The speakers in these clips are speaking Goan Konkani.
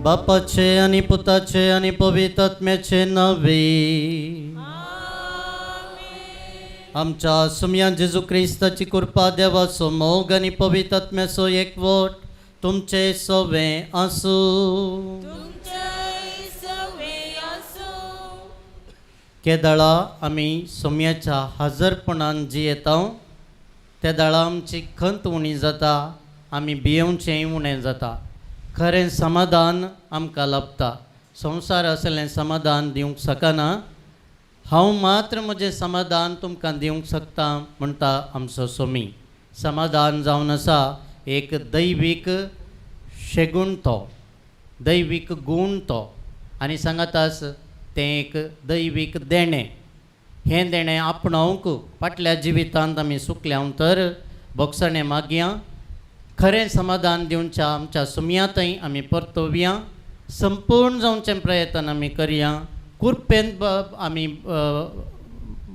बापाचे आनी पुताचे आनी पवित्र आत्म्याचे नावे आमच्या सुमया जेजू क्रिस्ताची कृपा देवाचो मोग आनी पवित्र आत्म्याचो एकवट तुमचे सवे आसूं। केदळा आमी सोम्याच्या हजरपणान जियेता तेदळा आमची खंत उणी जाता, आमी भियेवचें उणें जाता, खरें समाधान आमकां लाभता। संवसार आसलें समाधान दिवंक शकना, हांव मात्र म्हजें समाधान तुमकां दिवंक शकता म्हणटा आमचो सोमी। समाधान जावन आसा एक दैवीक शेगूण तो, दैवीक गूण तो, आनी सांगातास तें एक दैवीक देणें। हें देणें आपणावंक फाटल्या जिवितांत आमी सुकल्या तर बोगसणें मागया, खरें समाधान दिवच्या आमच्या सुमयांतय आमी परतोवया, संपूर्ण जावचें प्रयत्न आमी करया, कुरपेन आमी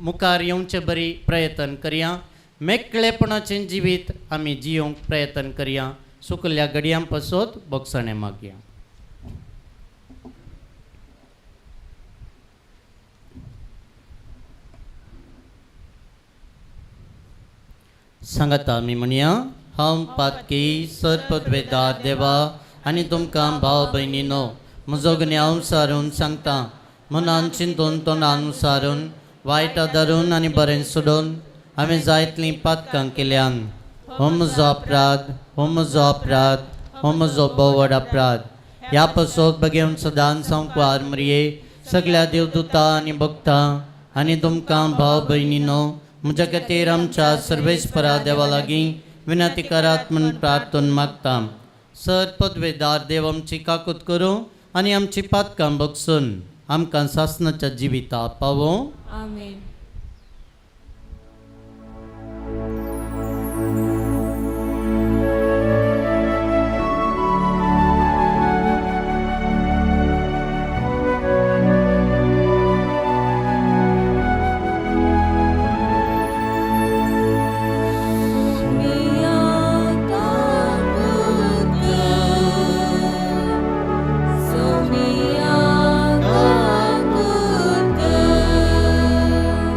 मुखार येवचे बरी प्रयत्न करया, मेकळेपणाचें जिवीत आमी जियोवंक प्रयत्न करया। सुकल्या घडयां पसत बोगसणें मागया। सांगाता आमी म्हणया, हांव पातकी सरपदवेदार देवा आनी तुमकां भाव भयणीनो म्हजो गुन्यांव सारून सांगता, मनान चिंतून तोंडान सारून वायट धरून आनी बरें सोडून हांवें जायतलीं पातकां केल्यान। हो म्हजो अपराध, हो म्हजो अपराध, हो म्हजो भोव व्हड अपराध। ह्या पसत बगेवन सदांच संकवार मरये सगळ्या देवदूता आनी भक्तां आनी तुमकां भाव भयणीनो म्हज्या खातीर आमच्या सर्वेस्परा देवा लागीं विनंती करात म्हूण प्रार्थन मागता। सर पदवेदार देव आमची काकूत करूं आनी आमची पातकां बगसून आमकां सासनाच्या जिविता पावों। आमेन। सोमिया काकूत कर, सोमिया काकूत कर।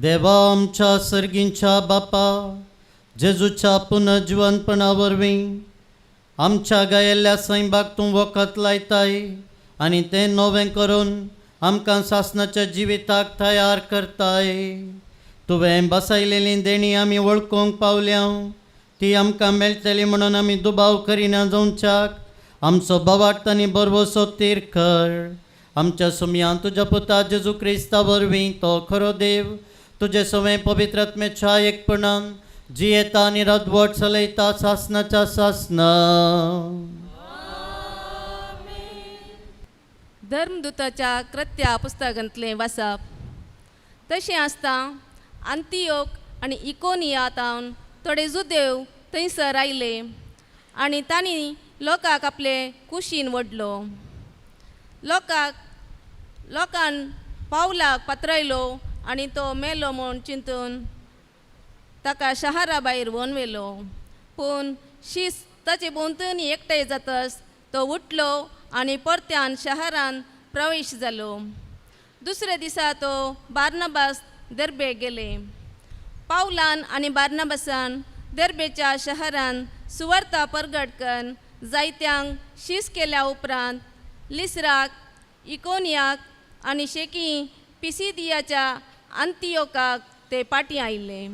देवा आमच्या सर्गींच्या बापा, जेजूच्या पुनर्जिवनपणा वरवीं आमच्या गायिल्ल्या सैंबाक तूं वखद लायताय आनी तें नवें करून आमकां सासणाच्या जिविताक तयार करताय. तुवें बसयलेली देणी आमी वळखूंक पावल्या, ती आमकां मेळटली म्हणून आमी दुबाव करिना जावच्याक आमचो बवाट आनी बरवसो तीर कर. आमच्या सुमयान तुज्या पुता जेजू क्रिस्ता वरवीं तो खरो देव तुजे सवें पवित्र आत्म्याच्या एकपणान जियेता आनी रातवट चलयता सासनाच्या सासना. धर्मदूताच्या कृत्या पुस्तकांतलें वाचप. तशें आसता आंतियोक आनी इकोनिया तावन थोडे जुदेव थंयसर आयले आनी तांणी लोकांक आपले कुशीन वडलो. लोकान पावलाक पात्रायलो आनी तो मेलो म्हूण चिंतून ताका शहरा भायर व्हरून व्हेलो. पूण शीस ताचे भोंवतणी एकठांय जातच तो उठलो आनी परत्यान शहरान प्रवेश जालो. दुसऱ्या दिसा तो बार्नाबास दर्बे गेले. पावलान आनी बार्नाबासान दर्बेच्या शहरान सुवार्ता परगट करून जायत्यांक शीस केल्या उपरांत लिसराक, इकोनियाक आनी शेकी पिसिदियाच्या आंतियोकाक ते पाटी आयले.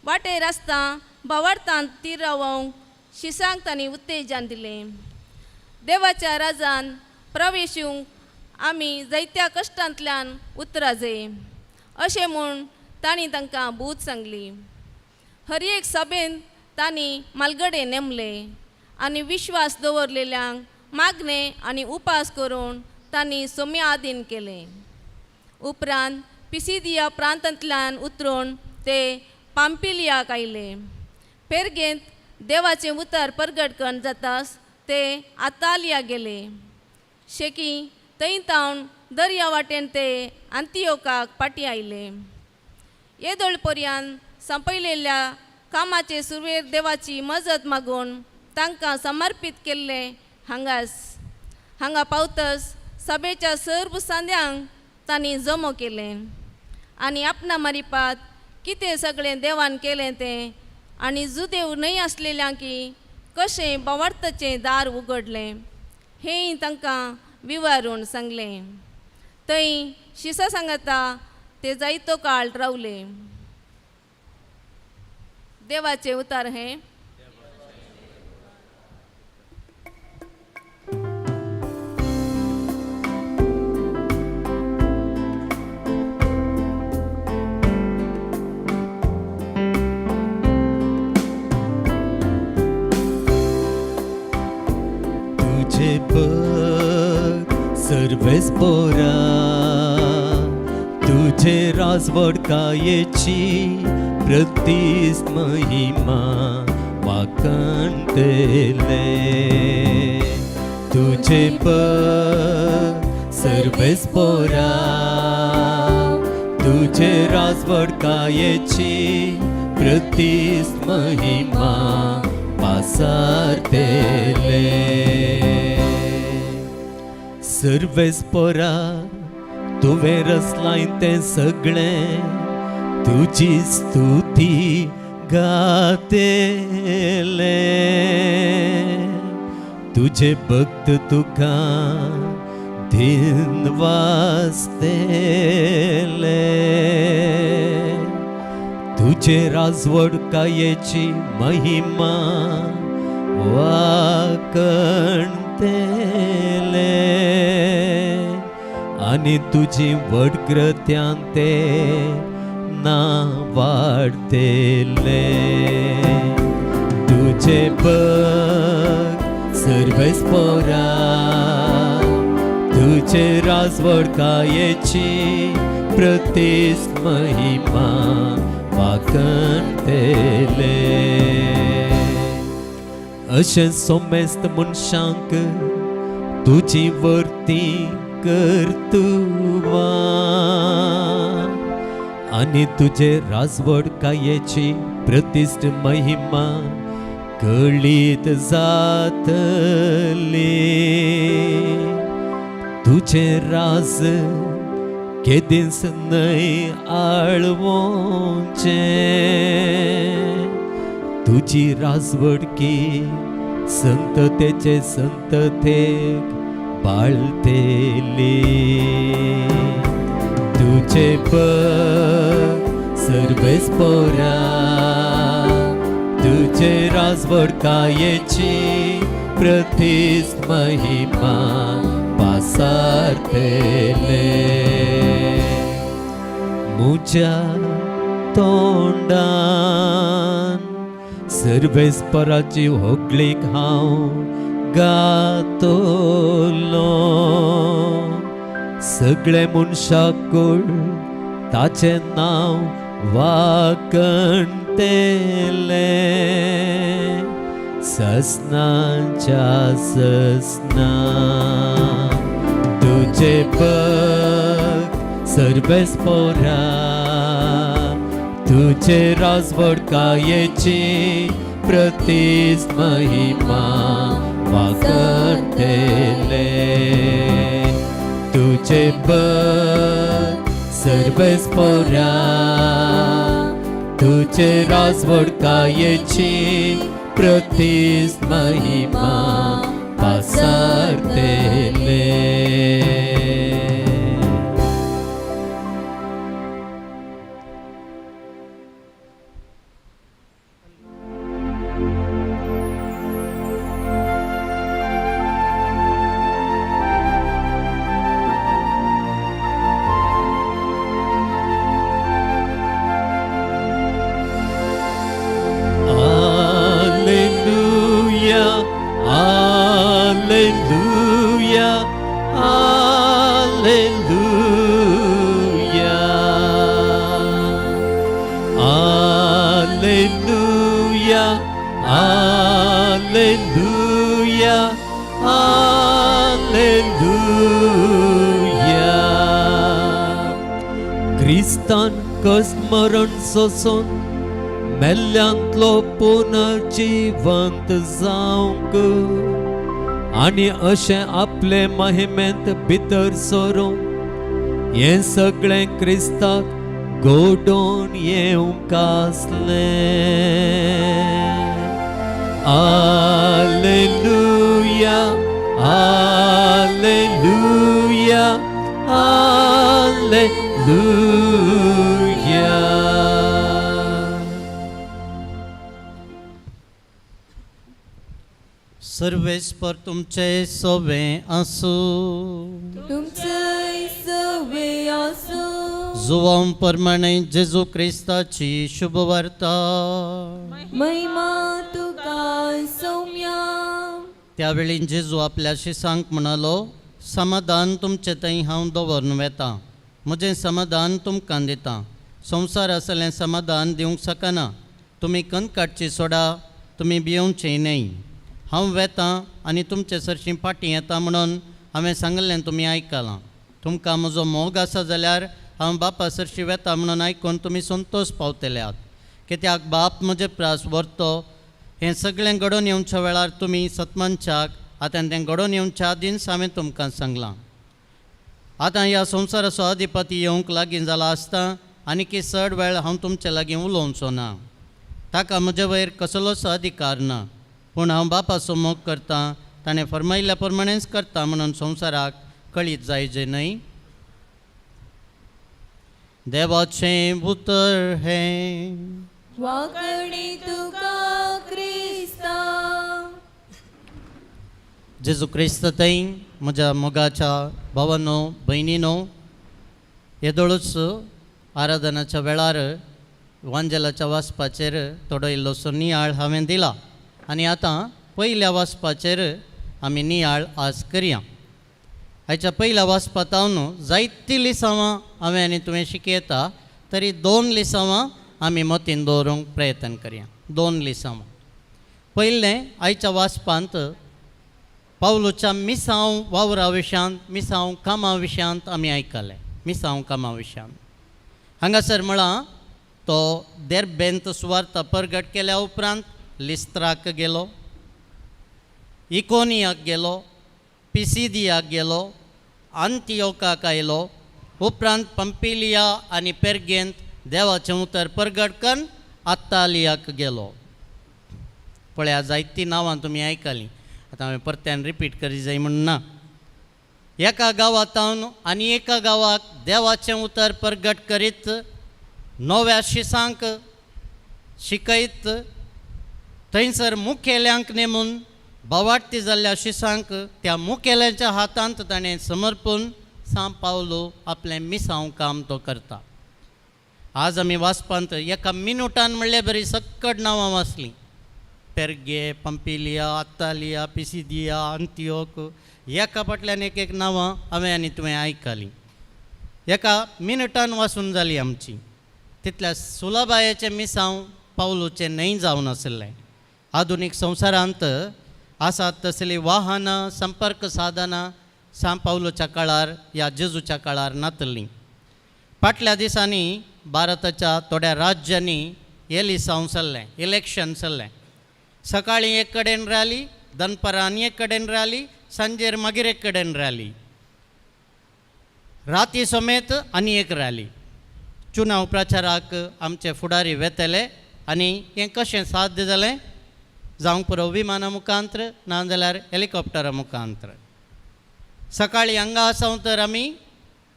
वाटेर आसता भावार्थान ती रावोंक शिसांक तांणी उत्तेजन दिलें. देवाच्या राजान प्रवेशूंक आमी जायत्या कश्टांतल्यान उतराजे अशें म्हूण तांणी तांकां बूद सांगली. हर एक सभेंत तांणी मालगडे नेमले आनी विश्वास दवरलेल्यांक मागणें आनी उपास करून तांणी सोम्या आदीन केलें. उपरांत पिसिदिया प्रांतांतल्यान उतरून ते पांपिलियाक आयले. पेरगेंत देवाचें उतर परगट करून जातास ते आतालिया गेले. शेकी थंय तावन दर्या वाटेन ते आंतियोकाक पाटी आयले. येदोळ पर्यान संपयलेल्या कामाचे सुरवेर देवाची मजत मागून तांकां समर्पीत केल्लें. हांगा पावतच सभेच्या सर्व सांद्यांक तांणी जमो केलें आनी आपणा मारिपात कितें सगळें देवान केलें तें आनी जुदेव न्हय आसलेल्यांकी कशें बवार्थाचें दार उगडलें हेंय तांकां विवारून सांगलें. थंय शिसा सांगता ते जायतो काळ रावले. देवाचें उतार हें. तुझे पद सर्वेस पोरा, तुझे राजवडकायेची प्रतीस महिमा वाकणतेले. तुझे पद सर्वेस पोरा, तुझे राजवडकायेची प्रतीस महिमा पासारतेले. सर्वेस पोरा तुवें रचलाय तें सगळें तुजी स्तुती गातेले. तुझे भक्त तुका दिन वाजतेले. तुझे राजवडकायेची महिमा वाकणतेले आनी तुजी व्हड कृत्यां ते ना वाडतेले. तुझे भक्त सर्वेस पोरा, तुझे राजवडकायेची प्रतीस महिमा वाकणतेले. अशें सोमेस्त मनशांक तुजी वर्ती करतुवा आनी तुजे राजवडकायेची प्रतिश्ठ महिमा कळीत जातली. तुजें राज केदींच न्हय आळवोचें. तुजी राजवडकी संततेचे संततेक बाळतेली. तुजे पद सर्वेस्पोरा, तुजे राजवडकायेची प्रतिष्ठ महिमा पासारतेले. मुज्या तोंडान सर्वेस्पराची होगळीक हांव गातलो. सगळे मनशाकूळ ताचें नांव वाकणतेले. ससनाच्या ससना तुजे पग सर्वेस्पोरा, तुजे राजवडकायेची प्रतिष्ठ महिमा वाकणतेले. तुजे पग सर्वेस्पोरा, तुजे राजवडकायेची प्रतिष्ठ महिमा पासारतेले. Alleluia, Alleluia, Alleluia. Alleluia, Alleluia, Alleluia. क्रिस्तान कश्ट मरण सोसून मेल्ल्यांतलो पुनर्जिवंत जावंक आनी अशें आपले महिमेंत भितर सरूंक हें सगळें क्रिस्ताक घडोवन येवंक आसलें. Alleluia, Alleluia, Alleluia. सर्वेस्पर तुमचे सोवे आसूं. तुमचें सवे आसूं. जुवां प्रमाणे जेजू क्रिस्ताची शुभवार्ता. महिमा तुका सौम्या. त्यावेळी जेजू आपल्या शिसांक म्हणालो, समाधान तुमचे थंय हांव दवरून वेता, म्हजें समाधान तुमकां दिता. संवसार आसलें समाधान दिवंक शकना. तुमी कन काडची सोडा, तुमी भियोवचें न्हय. हांव वेतां आनी तुमचे सरशीं फाटीं येता म्हणून हांवें सांगलें तुमी आयकलां. तुमकां म्हजो मोग आसा जाल्यार हांव बापा सरशीं वेता म्हणून आयकून तुमी संतोश पावतले आहात, कित्याक बाप म्हजे प्रास व्हरतो. हें सगळें घडोवन येवच्या वेळार तुमी सतमानच्याक आतां तें घडोवन येवच्या आदींच हांवें तुमकां सांगलां. आतां ह्या संवसाराचो अधिपती येवंक लागीं जाला आसता आनीक चड वेळ हांव तुमचे लागीं उलोवचो ना. ताका म्हजे वयर कसलोच अधिकार ना, पूण हांव बापाचो मोग करतां, ताणें फरमायिल्ल्या प्रमाणेच करता म्हणून संवसाराक कळीत जायजे न्हय. देवाचें उतर हें. वाकणी तुका क्रिस्ता. जेजू क्रिस्त थंय म्हज्या मोगाच्या भावानो भयणीनो, येदोळूच आराधनाच्या वेळार वांजेलाच्या वाचपाचेर थोडो इल्लोसो नियाळ हांवें दिला आनी आतां पयल्या वाचपाचेर आमी नियाळ आज करया. आयच्या पयल्या वाचपांत जायतीं लिसांवां हांवें आनी तुवें शिकयता, तरी दोन लिसांवां आमी मतीन दवरूंक प्रयत्न करया. दोन लिसांवां. पयलें, आयच्या वाचपांत पावलूच्या मिसांव वावरा विशयांत, मिसांव कामा विशयांत आमी आयकलें. मिसांव कामा विशयांत हांगासर म्हळां, तो देर्बेंत सुवार्ता परगट केल्या उपरांत लिस्त्राक गेलो, इकोनियाक गेलो, पिसिदियाक गेलो, आंतियोकाक आयलो. उपरांत पंपिलिया आनी पेर्गेंत देवाचें उतर परगट कन्न आत्तालियाक गेलो. पळया जायतीं नांवां तुमी आयकलीं, आतां हांवें परत्यान रिपीट करी जाय म्हूण ना. एका गांवांतावन आनी एका गांवाक देवाचें उतर परगट करीत नव्या शिसांक शिकयत थंयसर मुखेल्यांक नेमून बावाडती जाल्ल्या शिसांक त्या मुखेल्यांच्या हातांत ताणें समर्पून सां पावलो आपलें मिसांव काम तो करता. आज आमी वाचपांत एका मिनुटान म्हणले बरी सक्कड नांवां वाचलीं. पेर्गे, पंपिलिया, आत्तालिया, पिसिदिया, अंतियोक, एका फाटल्यान एक एक नांवां हांवें आनी तुवें आयकलीं. एका मिनुटान वाचून जाली आमची. तितल्या सुलभायेचें मिसांव पावलूचें न्हय जावन आशिल्लें. आधुनीक संवसारांत आसात तसलीं वाहनां, संपर्क साधनां सां पावलूच्या काळार ह्या जेजूच्या काळार नातलीं. फाटल्या दिसांनी भारताच्या थोड्या राज्यांनी एलिसांव चल्लें, इलेक्शन चल्लें. सकाळीं एक कडेन रॅली, दनपारां आनी एक कडेन रॅली, सांजेर मागीर एक कडेन रॅली, राती समेत आनी एक रॅली. चुनाव प्रचाराक आमचे फुडारी वेतले आनी हें कशें साध्य जालें? जावंक पुरो विमाना मुखांत्र, नाजाल्यार हेलिकॉप्टरा मुखांत्र. सकाळीं हांगा आसा तर आमी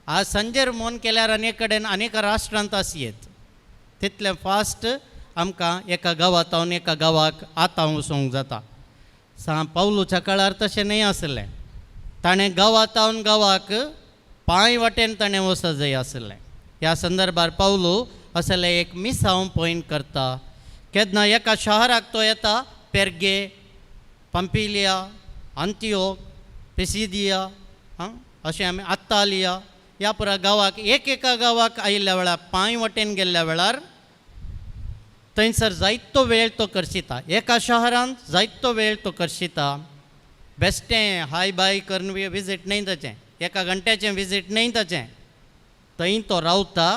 आज सांजेर मोन केल्यार आनी एक कडेन आनी एका राष्ट्रांत आसयेत. तितलें फास्ट आमकां एका गांवांतावन एका गांवाक आतां वचूंक जाता. सां पावलूच्या काळार तशें न्हय आसलें. ताणें गांवांतावन गांवाक पांय वाटेन ताणें वचत जाय आसलें. ह्या संदर्भार पावलू असलें एक मिसांव पॉयंट करता. केन्ना एका शहराक तो येता, पेर्गे, पंपिलिया, अंतियोक, पिसिदिया, आं अशें आमी आत्तालिया ह्या पुरा गांवाक एक एका गांवाक आयिल्ल्या वेळार पांय वाटेन गेल्ल्या वेळार थंयसर जायतो वेळ तो करशिता. एका शहरांत जायतो वेळ तो करशिता. बेश्टें हाय बाय करून विजीट न्हय ताचें, एका घंट्याचें विजीट न्हय ताचें. थंय तो रावता.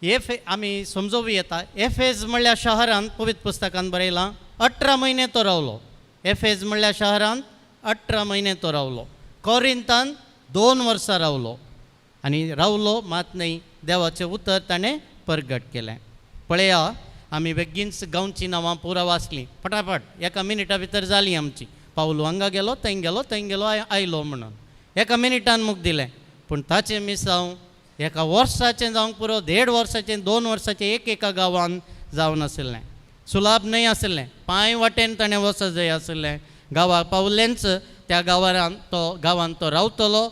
एफ आमी समजोवं येता, एफेज म्हणल्या शहरांत पवित्र पुस्तकांत बरयलां 18 म्हयने तो रावलो. एफेज म्हणल्या शहरांत 18 म्हयने तो रावलो. कॉरिंतान 2 वर्सां रावलो आनी रावलो मात न्हय, देवाचें उतर ताणें परगट केलें. पळया आमी बेगीनच गांवचीं नांवां पुरा वाचलीं फटाफट, एका मिनिटा भितर जाली आमची. पावलू हांगा गेलो, थंय गेलो, थंय गेलो, आयलो म्हणून एका मिनिटान मुख दिलें. पूण ताचें मिसांव एका वर्साचें जावंक पुरो, 1.5 वर्साचें, 2 वर्साचें एक एका गांवान जावन आशिल्लें. सुलाभ न्हय आशिल्लें. पांय वाटेन ताणें वचत जाय आशिल्लें. गांवाक पावलेंच त्या गांवान तो रावतलो,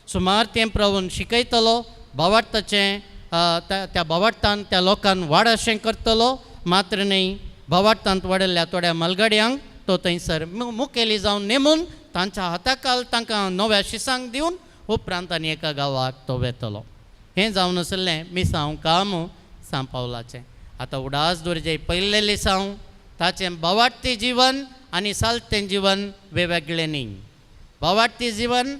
सुमार तेंप रावन शिकयतलो, भावार्थाचें त्या भावार्थान त्या लोकांक वाड अशें करतलो. मात्र न्हय, भावार्थांत वाडिल्ल्या थोड्या मलगड्यांक तो थंयसर मुखेली जावन नेमून तांच्या हाताकाल तांकां नव्या शिसांक दिवन उपरांत आनी एका गांवाक तो वेतलो. हें जावन आशिल्लें मिसांव काम सां पावलाचें. आतां उडास दवरचें पयलें लिसांव, ताचें भावार्थी जीवन आनी सालतें जीवन वेगवेगळें न्ही. भावार्थी जीवन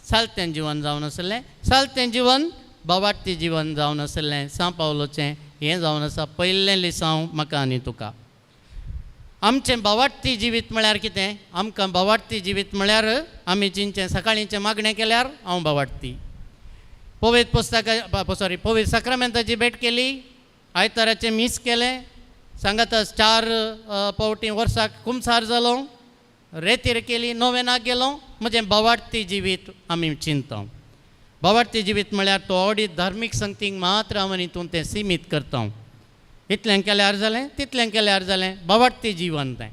सालतें जीवन जावन आशिल्लें, सालतें जीवन भावार्थी जीवन जावन आशिल्लें. सां पावलोचें हें जावन आसा पयलें लिसांव म्हाका आनी तुका. आमचें भावार्थी जिवीत म्हळ्यार कितें? आमकां भावार्थी जिवीत म्हळ्यार आमी चिंचें सकाळींचें मागणें केल्यार हांव भावार्थी, पवित्र पुस्तका सॉरी पवित्र साक्रामेंताची भेट केली, आयताराचें मीस केलें, सांगाताच 4 पावटी वर्साक कुमसार जालो, रेतीर केली, नोवेनाक गेलो, म्हजें भावार्थी जिवीत आमी चिंता. भावार्थी जिवीत म्हळ्यार तो ऑडीत धार्मीक संगतींक मात्र हांव आनी तूं तें सिमीत करता. इतलें केल्यार जालें, तितलें केल्यार जालें, भावार्थी जीवन तें.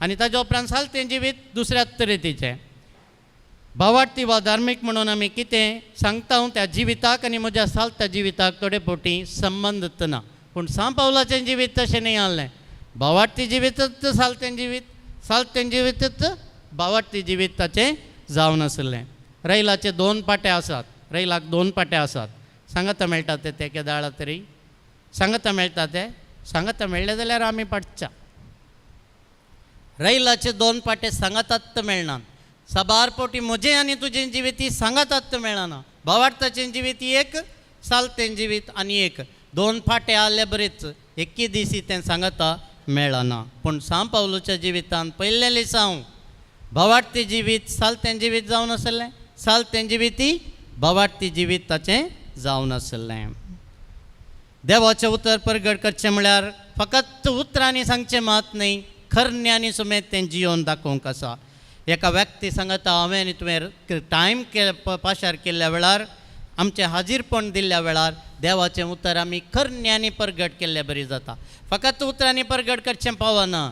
आनी ताज्या उपरांत सालतें जिवीत दुसऱ्याच तरेचें. भावार्थी वा धार्मीक म्हणून आमी कितें सांगता त्या जिविताक आनी म्हज्या सालत्या जिविताक थोडे फावटी संबंद ना. पूण सां पावलाचें जिवीत तशें न्हय आसलें. भावार्थी जिवीतच सालतें जिवीत, सालतें जिवीतच भावार्थी जिवीत ताचें जावन आशिल्लें. रैलाचे 2 पाटे आसात, रैलाक 2 पाटे आसात. सांगाता मेळटा ते ते केदाळा तरी सांगाता मेळटा ते, सांगाता मेळ्ळे जाल्यार आमी पाटच्या. रैलाचे 2 पाटे सांगातात मेळना. साबार फावटी म्हजें आनी तुजें जिवीत सांगातात मेळना. भावार्थाचें जिवीत एक, सालतें जिवीत आनी एक. 2 फाटे आसले बरेच एकी दिसी तें सांगाता मेळना. पूण सां पावलूच्या जिवितान पयलें लिसांव भावार्थी जिवीत सालतें जिवीत जावन आशिल्लें, सालतें जिवीत भावार्थी जिवीत ताचें जावन आसलें. देवाचें उतर परगट करचें म्हळ्यार फकत उतरांनी सांगचें मात न्हय, खरण्यांनी समेत तें जियोवन दाखोवंक आसा. एका व्यक्ती सांगता हांवें आनी तुवें टायम पाशार केल्ल्या वेळार, आमचें हाजीरपण दिल्ल्या वेळार देवाचें उतर आमी खरण्यांनी परगट केल्ले बरी जाता. फकत उतरांनी परगट करचें पावना,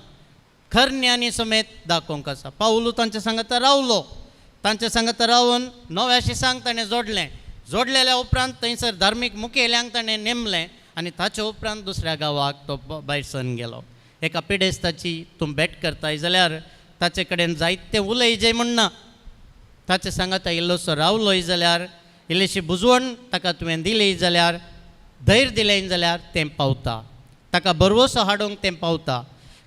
खरण्यांनी समेत दाखोवंक आसा. पावलू तांचे सांगता रावलो, तांचे सांगता रावन नव्या शिसांक ताणें जोडलें. जोडलेल्या उपरांत थंयसर धार्मीक मुखेल्यांक ताणें नेमलें आनी ताचे उपरांत दुसऱ्या गांवाक तो भायर सरून गेलो. एका पिडेस्ताची तूं भेट करताय जाल्यार ताचे कडेन जायते उलय म्हण ना, ताचे सांगाता इल्लोसो रावलोय जाल्यार, इल्लीशी बुजवण ताका तुवें दिली जाल्यार, धैर्य दिलें जाल्यार तें पावता, ताका भरवसो हाडूंक तें पावता.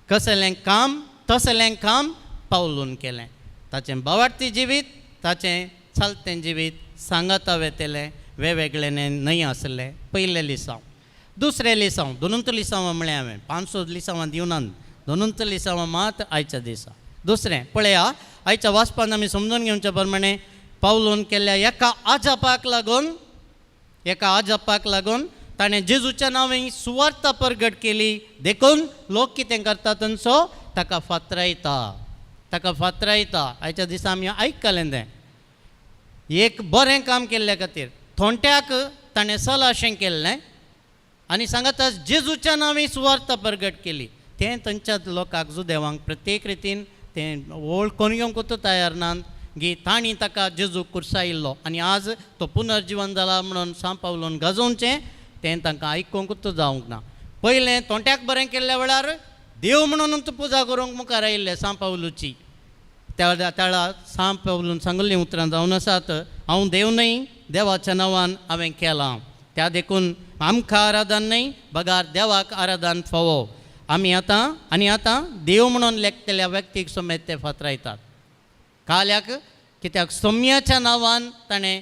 कसलें काम तसलें काम पावलून केलें. ताचें भावार्थी जिवीत, ताचें चलतें जिवीत सांगाता वेतलें वेगवेगळें न्हय आसलें. पयलें लिसांव, दुसरें लिसांव, दोनूच लिसांवां म्हळें हांवें, 500 लिसांवां दिवनात, दोनूच लिसांवां मात आयच्या दिसा. दुसरें पळया, आयच्या वाचपान आमी समजून घेवचे प्रमाणे पावलून केल्ल्या एका आजापाक लागून, एका आजापाक लागून ताणें जेजूच्या नांवान सुवार्ता परगट केली. देखून लोक कितें करता तांचो ताका फातरायता, ताका फातरायता. आयच्या दिसा आमी आयकलें तें. एक बरें काम केल्ल्या खातीर थोंट्याक ताणें सलाशें केल्लें आनी सांगता जेजूच्या नांवान सुवार्ता परगट केली. तें तांच्या लोकांक जुदेवांक प्रत्येक रितीन तें वळखून घेवंक तयार नात गी तांणी ताका जेजूक कुर्सायिल्लो आनी आज तो पुनर्जिवन जाला म्हणून सांव पावलून गाजोवचें तें तांकां आयकूंकूच जावंक ना. पयलें तोंट्याक बरें केल्ल्या वेळार देव म्हणून पुजा करूंक मुखार आयिल्ले सांव पावलूची. त्या त्याळा सांव पावलून सांगल्लीं उतरां जावन आसात, हांव देव न्हय, देवाच्या नांवान हांवें केलां, त्या देखून आमकां आराधन न्हय बगार देवाक आराधन फावो. आमी आतां आनी आतां देव म्हणून लेखतल्या व्यक्तीक समेत ते फातरायतात. काल्याक कित्याक सोम्याच्या नांवान ताणें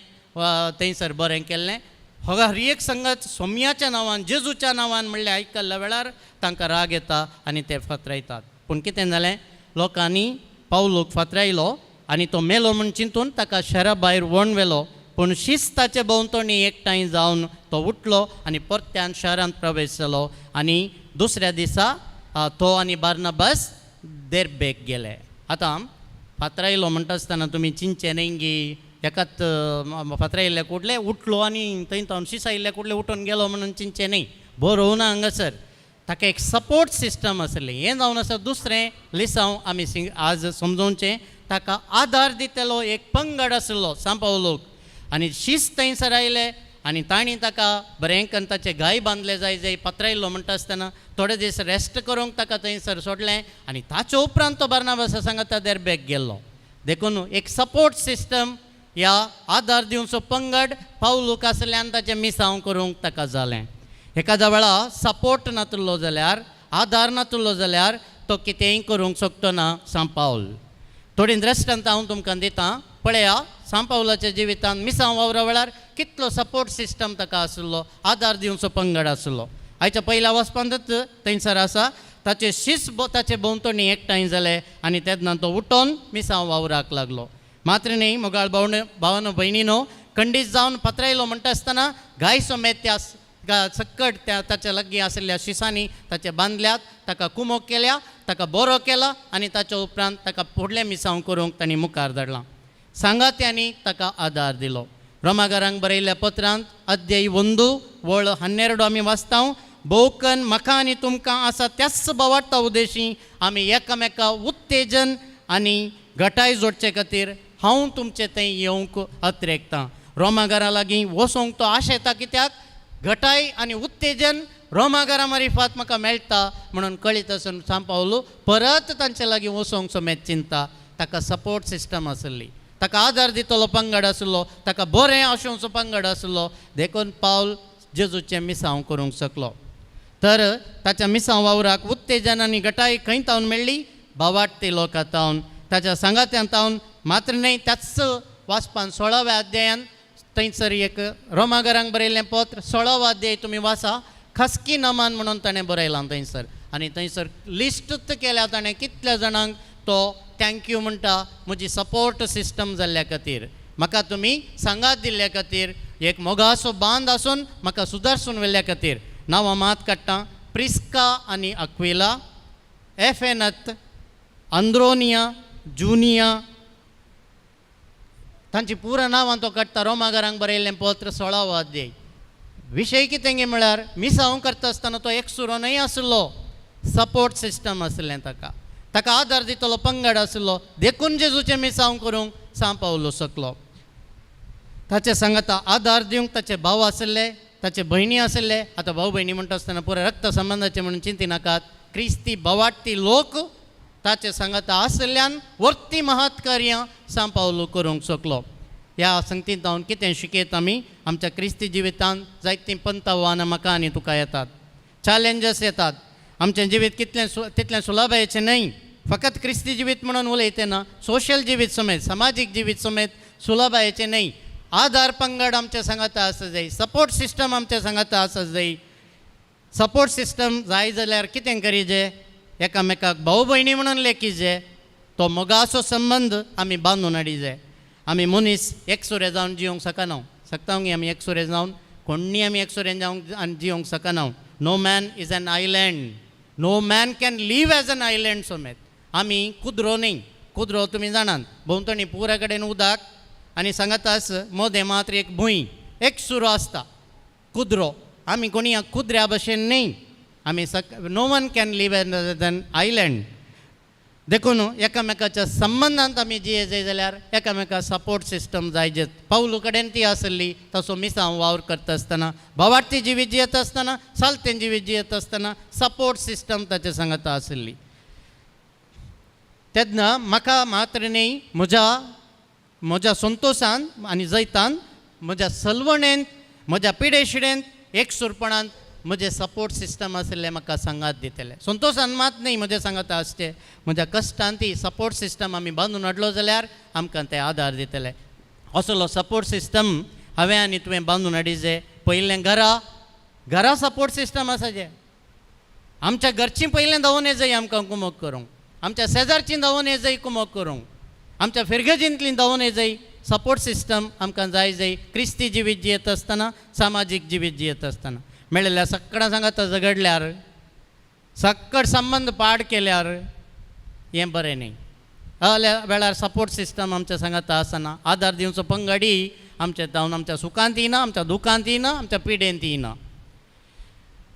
थंयसर बरें केल्लें. हर एक संगत सोम्याच्या नांवान जेजूच्या नांवान म्हणल्यार आयकल्ल्या वेळार तांकां राग येता आनी ते फातरायतात. पूण कितें जालें, लोकांनी पावलूक फातरायलो आनी तो मेलो म्हूण चिंतून ताका शहरा भायर व्हरून व्हेलो. पूण शिस्ताचे भोंवतणी एकठांय जावन तो उठलो आनी परत्यान शहरांत प्रवेश जालो आनी दुसऱ्या दिसा तो आनी बार्नाबास देर्बेक गेले. आतां फातरायलो म्हणटा आसतना तुमी चिंतचें न्हय गी एकाच फातरायल्ल्या कुडले उठलो आनी थंय तावन शिसायिल्ल्या कुडले उठून गेलो म्हणून चिंतचें न्हय. बरोवना हांगासर ताका एक सपोर्ट सिस्टम आसली. हें जावन आसा दुसरें लिसांव आमी आज समजोवचें, ताका आदार दितलो एक पंगड आसलो सांव पावलूक आनी शिस्त थंयसर आयले आनी तांणी ताका बरें करून ताचे घाय बांदले जाय जाय. पत्रायल्लो म्हणटा आसतना थोडे दीस रेस्ट करूंक ताका थंयसर सोडलें आनी ताचे उपरांत तो बार्नाबासा सांगाता देर्बेक गेल्लो. देखून एक सपोर्ट सिस्टम ह्या आदार दिवचो पंगड पावलूक आसल्यान ताचें मिसांव करूंक ताका जालें. एकाद्या वेळा सपोर्ट नातलो जाल्यार, आदार नातलो जाल्यार तो कितेंय करूंक शकतो ना सांव पावल. थोडी दृश्टांत हांव तुमकां दितां. पळया, सांव पावलाच्या जिवितांत मिसांव वावरा वेळार कितलो सपोर्ट सिस्टम ताका आसलो, आदार दिवचो पंगड आसलो. आयच्या पयल्या वचपांतच थंयसर आसा ताचे शिस ताचे भोंवतणी एकठांय जाले आनी तेन्ना तो उठोन मिसांव वावराक लागलो. मात्र न्हय मोगाळ भावनो भयणीनो, खंडीत जावन पत्रायलो म्हणटा आसतना गाय समेत त्या सक्कट त्या ताच्या लागीं आशिल्ल्या शिसांनी ताचे बांदल्यात, ताका कुमोक केल्या, ताका बरो केला आनी ताच्या उपरांत ताका फुडलें मिसांव करूंक तांणी मुखार धाडलां. सांगात्यांनी ताका आदार दिलो. रोमागारांक बरयल्ल्या पत्रांत अध्याय 1 वळ 12 आमी वाचता, भोवकन म्हाका आनी तुमकां आसा त्याच भावार्था उद्देशी आमी एकामेका उत्तेजन आनी घटाय जोडचे खातीर हांव तुमचे थंय येवंक अत्रेकतां. रोमागारा लागीं वचोंक तो आशेता, कित्याक घटाय आनी उत्तेजन रोमागारा मारिफात म्हाका मेळटा म्हणून कळीत आसून सांव पावलू परत तांचे लागीं वचोंक समेत चिंता. ताका सपोर्ट सिस्टम आसली, ताका आदार दितलो पंगड आसलो, ताका बरें आशोवचो पंगड आसलो. देखून पावल जेजूचें मिसांव करूंक शकलो. तर ताच्या मिसांव वावराक उत्तेजन आनी घटाय खंय तावन मेळ्ळी? भावार्ती लोकां तावन, ताच्या सांगात्यान तावन. मात्र न्हय, त्याच वाचपान 16व्या अध्यायान थंयसर एक रोमागारांक बरयल्लें पत्र 16वो अध्याय तुमी वाचा, खासकी नमान म्हणून ताणें बरयलां थंयसर. आनी थंयसर लिस्टूच केल्या ताणें कितल्या जाणांक तो thank you म्हणटा म्हजी सपोर्ट सिस्टम जाल्ल्या खातीर. म्हाका तुमी सांगात दिल्ल्या खातीर, एक मोगाचो बांद आसून म्हाका सुदारसून व्हेल्ल्या खातीर. नांवां मात काडटा, प्रिस्का आनी अक्विला, एफेनत, आंद्रोनिया, जुनिया, तांची पुरा नांवां तो काडटा. रोमागारांक बरयल्लें पत्र 16वो अध्याय. विशय कितें म्हळ्यार मिसांव करता आसतना तो एकसुरो न्हय आसलो, सपोर्ट सिस्टम आसलें ताका, ताका आदार दितलो पंगड आसलो, देखून जेजूचें मिसांव करूंक सांव पावलो शकलो. ताचे सांगाता आदार दिवंक ताचे भाव आसले, ताचे भयणी आसले. आतां भाव भयणी म्हणटा आसतना पुराय रक्त संबंदाचे म्हणून चिंतिनाकात, क्रिस्ती भावाटी लोक ताचे सांगाता आसल्यान वर्ती महत् कार्यां सांव पावलो करूंक शकलो. ह्या संगतींत हांव कितें शिकयता, आमी आमच्या क्रिस्ती जिवितांत जायतीं पंतावानां म्हाका आनी तुका येतात, चॅलेंजस येतात. आमचें जिवीत कितलें तितलें सुलभायेचें न्हय. फकत क्रिस्ती जिवीत म्हणून उलयते ना, सोशल जिवीत समेत, समाजीक जिवीत समेत सुलभायेचें न्हय. आदार पंगड आमच्या सांगाता आसा जाय, सपोर्ट सिस्टम आमच्या सांगाता आसा जाय. सपोर्ट सिस्टम जाय जाल्यार कितें करीजे, एकामेकाक भाव भयणी म्हणून लेखीजे, तो मोगाचो संबंद आमी बांदून हाडीजे. आमी मनीस एकसुरे जावन जिवंक शकना, शकता गी आमी एकसुरे जावन, कोण्णी आमी एकसुरे जावंक आनी जिवंक शकना. No man is an island, no man can live as an island समेत. आमी कुद्रो न्हय, कुद्रो तुमी जाणात, भोंवतणी पुरा कडेन उदक आनी सांगातास मोदें मात्र एक भूंय, एकसुरो आसता कुद्रो. आमी कोणी कुद्र्या भशेन न्हय, आमी सक no one can live as an island. देखून एकामेकाच्या संबंदांत आमी जिये जाय जाल्यार एकामेका सपोर्ट सिस्टम जाय. जे पावलू कडेन ती आसली, तसो मिसांव वावर करता आसतना, भावार्थी जिवीत जियेता आसतना, सालतें जिवीत जियेता आसतना सपोर्ट सिस्टम ताचे सांगाता आसली. तेन्ना म्हाका मात्र न्हय, म्हज्या म्हज्या संतोशान आनी जैतान, म्हज्या सलवणेंत, म्हज्या पिडेशिडेंत, एकसुरपणांत म्हजें सपोर्ट सिस्टम आशिल्लें म्हाका सांगात दितलें. संतोशान मात न्हय म्हजें सांगात आसचें, म्हज्या कश्टान ती सपोर्ट सिस्टम आमी बांदून हाडलो जाल्यार आमकां ते आदार दितले. असलो सपोर्ट सिस्टम हांवें आनी तुवें बांदून हाडिजे. पयलें घरा, घरा सपोर्ट सिस्टम आसा जे आमच्या घरचीं पयलें धांवून येजाय आमकां कुमोक करूंक, आमच्या शेजारचीं धांवून येजाय कुमोक करूंक, आमच्या फिरगजींतलीं धांवून येजाय. सपोर्ट सिस्टम आमकां जाय जाय क्रिस्ती जिवीत जियेत आसतना, सामाजीक जिवीत जियेत आसतना. मेळिल्ल्या सगळ्यां सांगाता झगडल्यार, सक्कड संबंद पाड केल्यार हें बरें न्ही. असल्या वेळार सपोर्ट सिस्टम आमच्या सांगाता आसना, आदार दिवचो पंगडी आमच्या जावन आमच्या सुखांत येना, आमच्या दुखांत येना, आमच्या पिडेंत येना.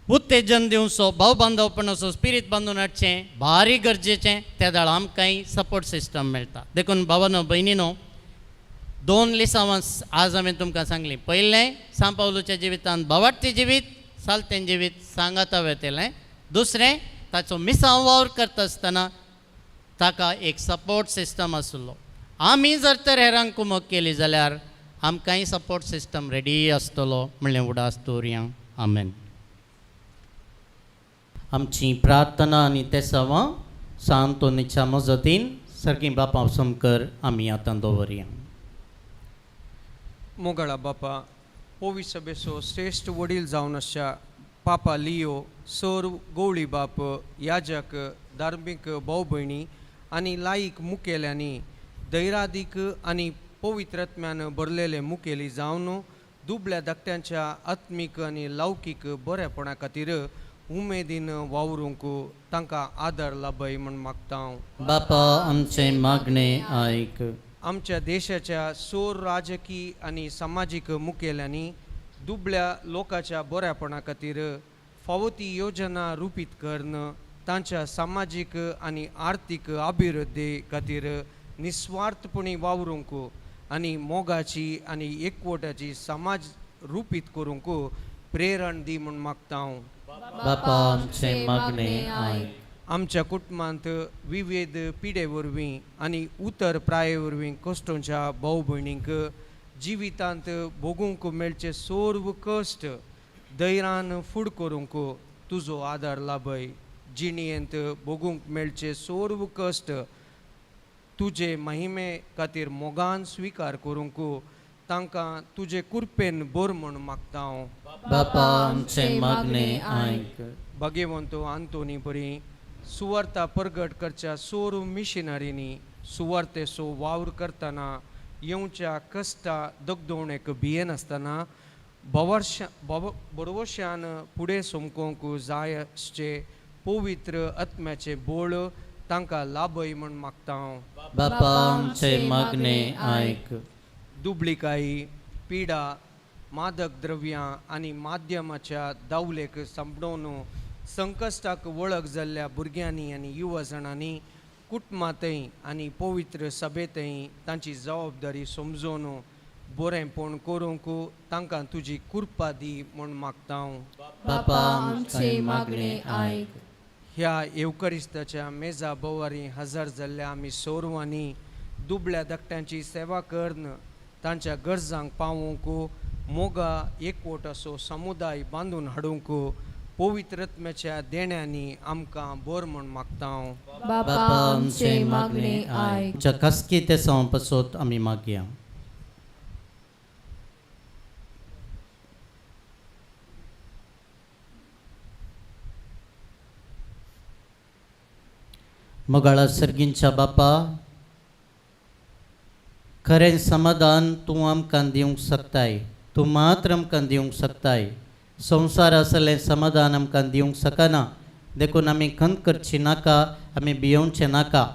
उत्तेजन दिवचो, भाव बांदवपणाचो स्पिरीत बांदून हाडचें भारी गरजेचें. त्या वेळार आमकांय सपोर्ट सिस्टम मेळटा. देखून भावानो भयणीनो, दोन लिसांवां आज हांवें तुमकां सांगलीं. पयलें, सांव पावलूच्या जिवितांत भावार्थी जिवीत, सालतें जिवीत सांगाता वेतलें. दुसरें, ताचो मिसांव वावर करता आसतना ताका एक सपोर्ट सिस्टम आसलो. आमी जर तर हेरांक कुमक केली जाल्यार आमकांय सपोर्ट सिस्टम रेडी आसतलो म्हणलें उडास दवरया. आमेन. आमची प्रार्थना आनी तेसावां सांतोनीच्या मजतीन सर्गी बापा समकर आमी आतां दवरया. मोगाळा बापा, पोवी सभेचो श्रेश्ठ वडील जावन आसच्या पापा लियो, सर गवळी बाप, याजक, धार्मीक भाव भयणी आनी लायक मुखेल्यांनी धैरादीक आनी पवित्रत्म्यान भरलेले मुखेली जावन दुबळ्या धाकट्यांच्या आत्मीक आनी लौकीक बरेपणा खातीर उमेदीन वावरूंक तांकां आदार लाभय म्हूण मागता हांव. बापा आमचें मागणें आयक. आमच्या देशाच्या सोर राजकी आनी समाजीक मुखेल्यांनी दुबळ्या लोकांच्या बऱ्यापणा खातीर फावो ती योजना रुपीत करून तांच्या सामाजीक आनी आर्थीक अभिवृद्धी खातीर निस्वार्थपणी वावरूंक आनी मोगाची आनी एकवटाची समाज रुपीत करूंक प्रेरण दी म्हूण मागता हांव. बापा आमचें मागणें आयक. आमच्या कुटुंबांत विविध पिडे वरवीं आनी उतर प्राये वरवीं कश्टोंच्या भाव भयणींक जिवितांत भोगूंक मेळचे सर्व कश्ट धैर्यान फुड करूंक तुजो आदार लाभय. जिणेंत भोगूंक मेळचे सर्व कश्ट तुजे महिमे खातीर मोगान स्विकार करूंक तांकां तुजे कुरपेन बर म्हूण मागता हांव. बापा आमचें मागणें आयक. भाग्यवंत आंतोनी परी सुवार्ता परगट करच्या सोरू मिशनरींनी सुवार्तेचो वावर करतना येवच्या कश्टा दगदोवणेक भियेनासतना बरवशान फुडें समकोंक जाय आसचे पवित्र आत्म्याचें बोळ तांकां लाभय म्हूण मागता हांव. बापा आमचे मागणे आयक. दुबळिकाय, पिडा, मादक द्रव्यां आनी माध्यमाच्या दावलेक सांपडोवन संकश्टाक वळख जाल्ल्या भुरग्यांनी आनी युवजणांनी कुटुंबांतय आनी पवित्र सभेंतय तांची जबाबदारी समजून बरेंपण करूंक तांकां तुजी कृपा दी म्हूण मागता हांव. बापा आमचे मागणे आयक. ह्या येवकरिस्ताच्या मेजा भोवारी हजर जाल्ल्या आमी सोरवांनी दुबळ्या धाकट्यांची सेवा करून तांच्या गरजांक पावोवंक मोगा एकवट असो समुदाय बांदून हाडूंक पवित्र आत्म्याच्या देण्यांनी आमकां बोर म्हूण मागता हांव. बापा आमचे मागणे आयक. आमच्या खासगी तेसांव पासत आमी मागया. मोगाळा सर्गींच्या बापा, खरें समाधान तूं आमकां दिवंक शकताय, तूं मात्र आमकां दिवंक शकताय. संवसार आसलें समाधान आमकां दिवंक शकना, देखून आमी खंत करची नाका, आमी भियोवचें नाका.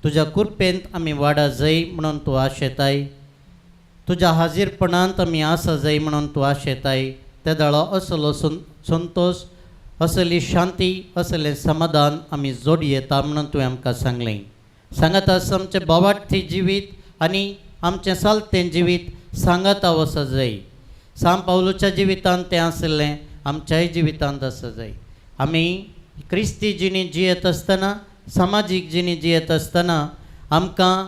तुज्या कृपेंत आमी वाडा जाय म्हणून तूं आशेताय, तुज्या हाजीरपणांत आमी आसा जाय म्हणून तूं आशेताय. ते दाळो असलो संतोश, असली शांती, असलें समाधान आमी जोडयेता म्हणून तुवें आमकां सांगलें. सांगात आसा आमचें बोवाटथी जिवीत आनी आमचें सालतें जिवीत सांगाता वसा जाय. सांत पावलूच्या जिवितांत तें आशिल्लें, आमच्याय जिवितांत आसा जाय. आमी क्रिस्ती जिणी जियेत आसतना, समाजीक जिणी जियेत आसतना आमकां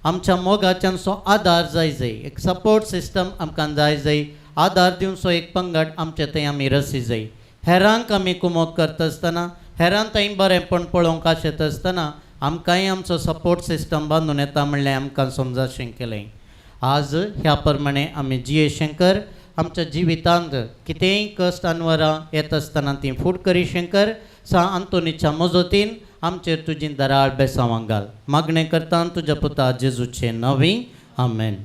आमच्या मोगाच्यांचो आदार जाय जाय, एक सपोर्ट सिस्टम आमकां जाय जाय. आदार दिवचो एक पंगड आमचे थंय आमी रसी जाय. हेरांक आमी कुमोक करता आसतना, हेरांक थंय बरेंपण पळोवंक आशेत आसतना आमकांय आमचो सपोर्ट सिस्टम बांदून येता म्हणलें आमकां समजाशें केलें. आज ह्या प्रमाणे आमी जिये शंकर आमच्या जिवितांत कितेंय कश्ट अनवरां येत आसतना ती फूट करी शंकर. सा आंतोनीच्या मजतीन आमचेर तुजी दराळ बेसांवां घाल. मागणें करता तुज्या पुता जेजूचे नवी, आमेन.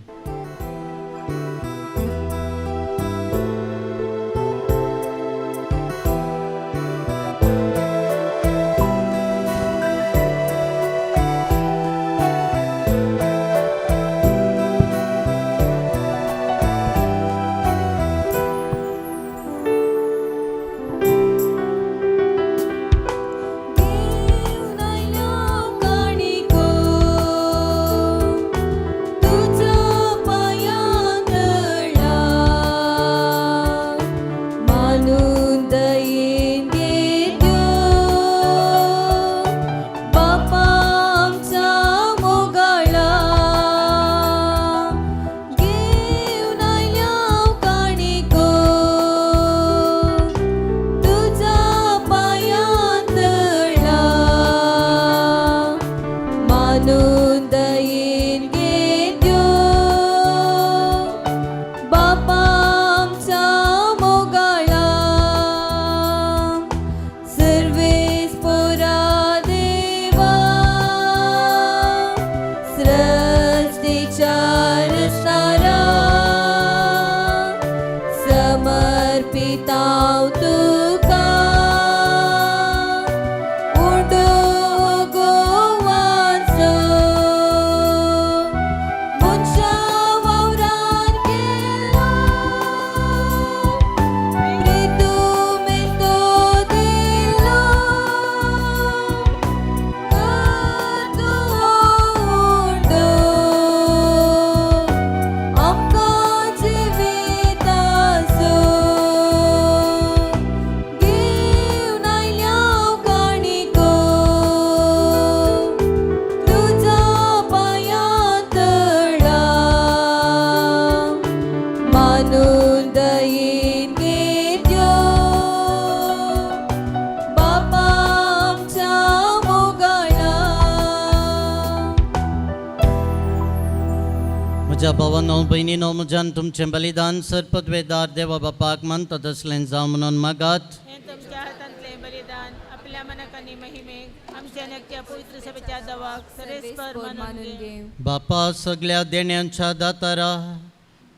म्हज्यान तुमचें बलिदान सरपदवेदार देवा बापाक मानता तसलें जावं म्हणून मागात. हें तुमच्या हातांतलें बलिदान आपल्या आपल्या मनाक आनी महिमेक आमच्या नक्या पवित्र सभेच्या दवाक सरेस्पर मानून घे. बापा सगळ्या देण्यांच्या दातारा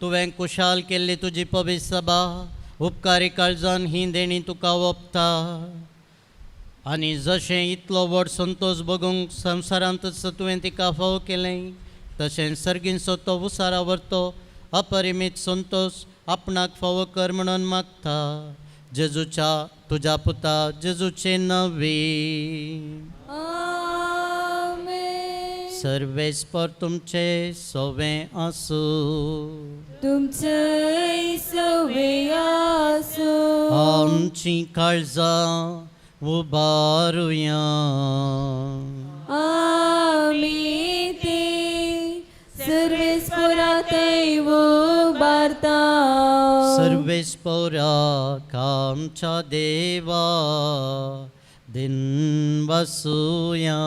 तुवें कुशाल केल्ली तुजी पवित्र सभा उपकारी काळजान ही देणी तुका ओंपता आनी जशें इतलो व्हड संतोश भोगूंक संवसारांतच तुवें तिका फावो केलें तशें सर्गींचो तो उसारा व्हरतो अपरिमीत संतोश आपणाक फावो कर म्हणून मागता जेजूच्या तुज्या पुता जेजूचे नवी. आमेन. सर्वेस्पर तुमचे सोवे आसूं. तुमचेय सवे आसूं. आमची काळजां उबारुया. आमी ती सर्वेस्परातय उबारता. सर्वेस्पराक आमच्या देवा दिन बसुया.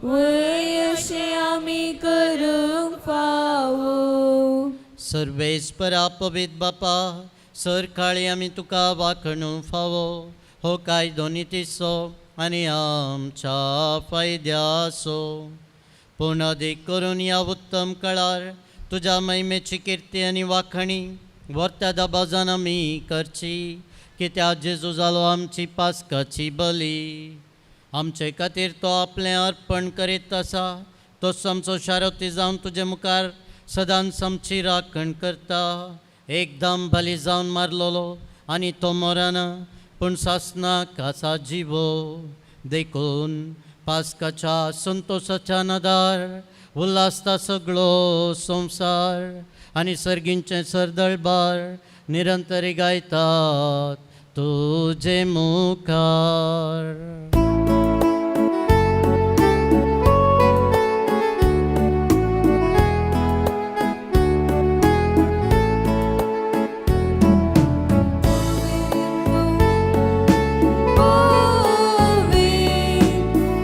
वय अशें आमी करूंक फावो. सर्वेस्परा पवित्र बापा सरकाळी आमी तुका वाखणू फावो हो कायदो नितीचो आनी आमच्या फायद्याचो पूण अदीक करून ह्या उत्तम काळार तुज्या महिमेची किर्ती आनी वाखणी व्हरत्या दबाजान आमी करची कित्याक जेजू जालो आमची पास्काची बली. आमचे खातीर तो आपलें अर्पण करीत आसा तोच आमचो शारोती जावन तुजे मुखार सदांच आमची राखण करता. एकदम बली जावन मारलोलो आनी तो मरना पूण सासनाक आसा जिवो. देखून पास्काच्या संतोशाच्या नदार उल्हासता सगळो संवसार आनी सर्गींचें सरदळबार निरंतरी गायतात तुजे मुखार.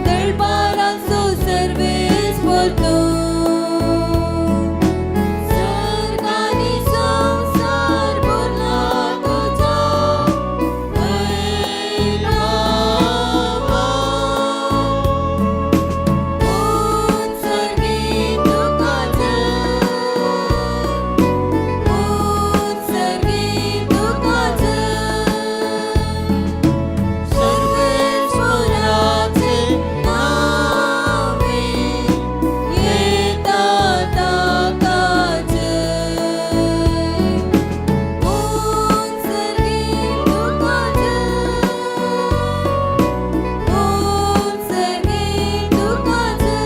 दळबारांचो सर्वेस्पर तूं सरकारी संवसार भरला तुज्या वैभवान. उत्सर्गी तुका जय, उत्सर्गी तुका जय. सर्वेश्वराचे नावे येता ताका जय. उत्सर्गी तुका जय, उत्सर्गी तुका जय.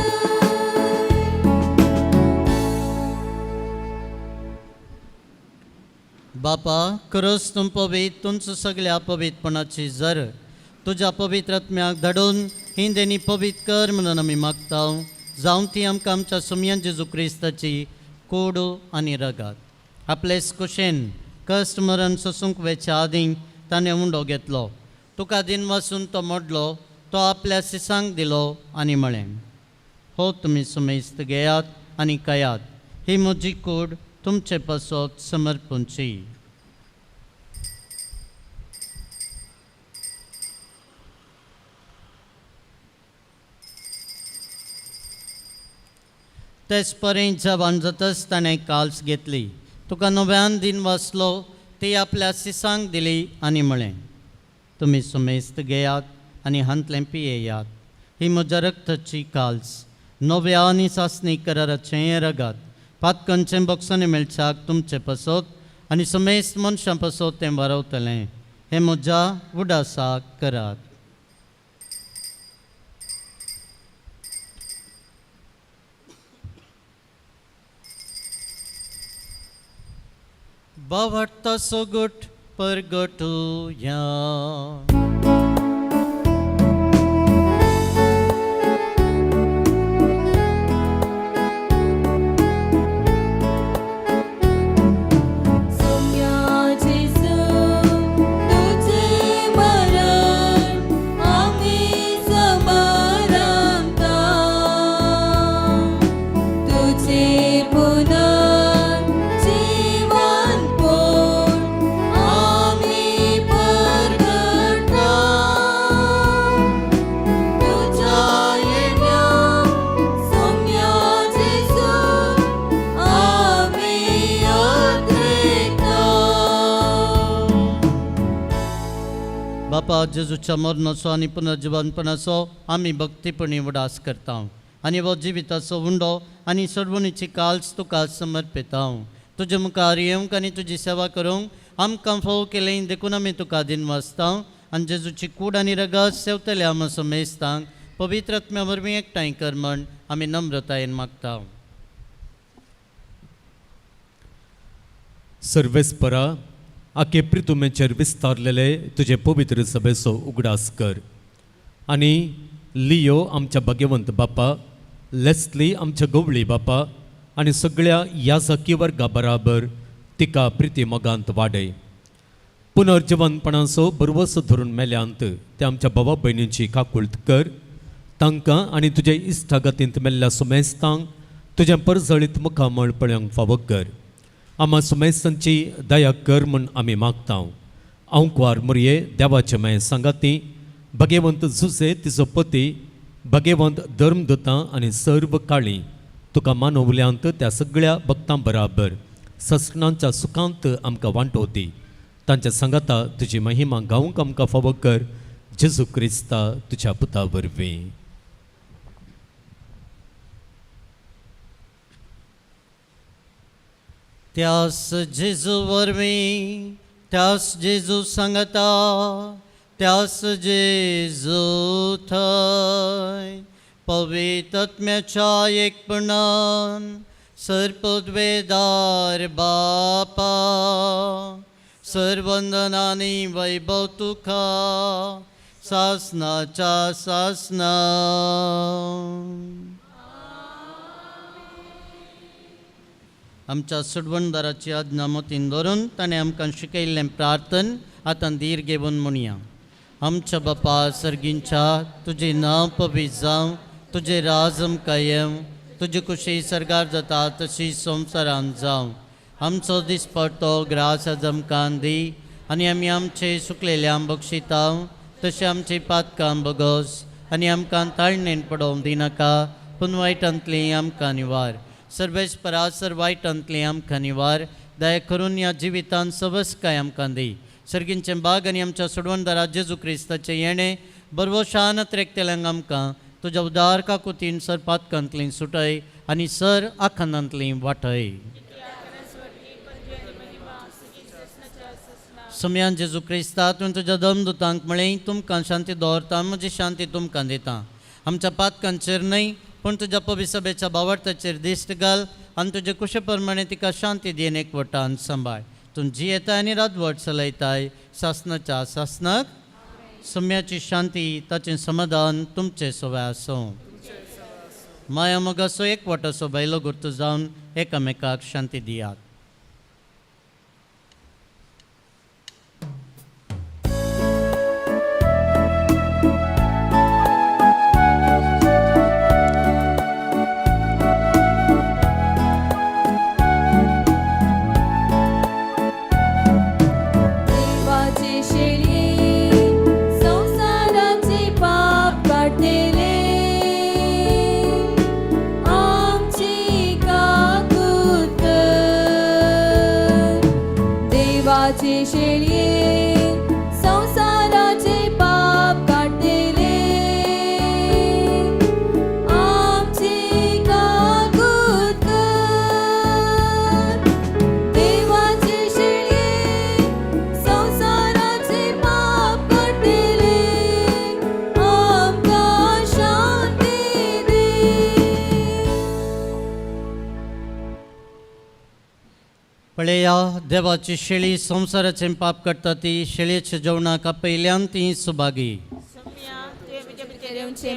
बापा खरोच तूं पवित्र तुमचो सगळ्या पवित्रपणाची जर तुज्या पवित्र आत्म्याक धाडून ही देणी पवित्र कर म्हणून आमी मागता जावं ती आमकां आमच्या सुमयान जेजू क्रिस्ताची कोडू आनी रगात. आपलेच कुशेन कश्ट मरण सोसूंक वेच्या आदीं ताणें उंडो घेतलो तुका दिन वासून तो मोडलो तो आपल्या सिसांक दिलो आनी म्हळें हो तुमी सुमेस्त घेयात आनी खायात ही म्हजी कूड तुमचे पासत समर्पणची. तेच परी जवान जातच ताणें काल्स घेतली तुका नव्यान दिन वाचलो ती आपल्या सिसांक दिली आनी म्हळें तुमी सुमेस्त घेयात आनी हांतलें पियेयात ही म्हज्या रक्ताची काल्स नव्या आनी सासणी कराराचें रगात पातकनचें बक्षांनी मेळच्याक तुमचे पासत आनी समेस्त मनशां पासत तें बरवतलें हें म्हज्या उडासाक करात. बावडता सोगट परगटुया. सोम्या जेजू तुझे मरण आमी समारंभता तुझे पुनर्जीवन कोण आमी परगटा. बापा जेजूच्या मरणाचो आनी पुनर्जिवनपणाचो आमी भक्तीपणी उडास करता आनी हो जिविताचो उंडो आनी सोडवणीची काल्स तुका समर्पिता. तुजे मुखार येवंक आनी तुजी सेवा करूंक आमकां फावो केलें देखून आमी तुका दिनवासता आनी जेजूची कूड आनी रगत सेवतल्या आमा समेस्तांक पवित्र आत्म्या वरवीं एकठांय कर म्हण आमी नम्रतायेन मागता. सर्वेस्परा आखे प्रितुमेचेर विस्तारलेले तुजे पवित्र सभेचो उगडास कर आनी लियो आमच्या भाग्यवंत बापा, लेस्ली आमच्या गवळी बापा आनी सगळ्या याजकी वर्गा बराबर तिका प्रिती मोगांत वाडय. पुनर्जिवनपणाचो बरवसो धरून मेल्यांत ते आमच्या भावा भयणींची काकुळट कर. तांकां आनी तुजे इश्टागतींत मेल्ल्या सुमेस्तांक तुजें परजळीत मुखामळ पळोवंक फावो कर. आमा सुमेस्तांची दया कर म्हूण आमी मागता. आंकवार मुरये देवाचे माय सांगाती भगेवंत जुजे तिजो पती भगेवंत धर्मदुतां आनी सर्व काळी तुका मानवल्यांत त्या सगळ्या भक्तां बराबर ससणांच्या सुखांत आमकां वांटो दी. तांच्या सांगाता तुजी महिमा गावंक आमकां फावो कर. जेजू क्रिस्ता तुज्या पुता वरवीं. त्यास जेजू वरवीं, त्यास जेजू सांगता, त्यास जेजू थंय पवित्र आत्म्याच्या एकपणान सर्पद्वेदार बापा सर्वंदनानी वैभव तुका सासनाच्या सासना. आमच्या सुडवणदाराची आज्ञा मतीन धरून ताणें आमकां शिकयल्लें प्रार्थन आतां धीर घेवन म्हणया. आमच्या बापा सर्गींच्या, तुजें नांव पवित्र जावं, तुजें राज आमकां येवं, तुजी कुशी सर्गार जाता तशी संवसारांत जावं. आमचो दिसपडतो ग्रास आज आमकां दी आनी आमी आमचे सुकलेल्या बक्षिता तशें आमची पातकां बगस आनी आमकां ताळणेन पडोवंक दिनाका, पूण वायटांतली आमकां निवार. सर्वेस्परा सर वायटांतली आमकां निवार. दया करून ह्या जिवितांत सवसकाय आमकां दी. सर्गींचें बाग आनी आमच्या सोडवणदारा जेजू क्रिस्ताचें येणें बरवशान त्रेकतेल्यांक आमकां तुज्या उदार काकुतीन सर पातकांतली सुटय आनी सर आखानांतली वाटय. सम्यान जेजू क्रिस्ता तुवें तुज्या दमदुतांक म्हळें, तुमकां शांती दवरता, म्हजी शांती तुमकां दिता. आमच्या पातकांचेर न्हय पूण तुज्या पविसभेच्या बावडताचेर दिश्ट घाल आनी तुजे कुशे प्रमाणे तिका शांती दिवन एकवटान सांबाळ. तूं जियेताय आनी रातवट चलयताय सासनाच्या सासनाक. सम्याची शांती ताचें समाधान तुमचें सवय आसूं. माया मोगाचो एकवटाचो भायलो गुर्त जावन एकामेकाक शांती दियात. पळया देवाची शेळी संवसाराचें पाप करता ती शेळयेच्या जेवणाक आपयल्यान ती सुभागी.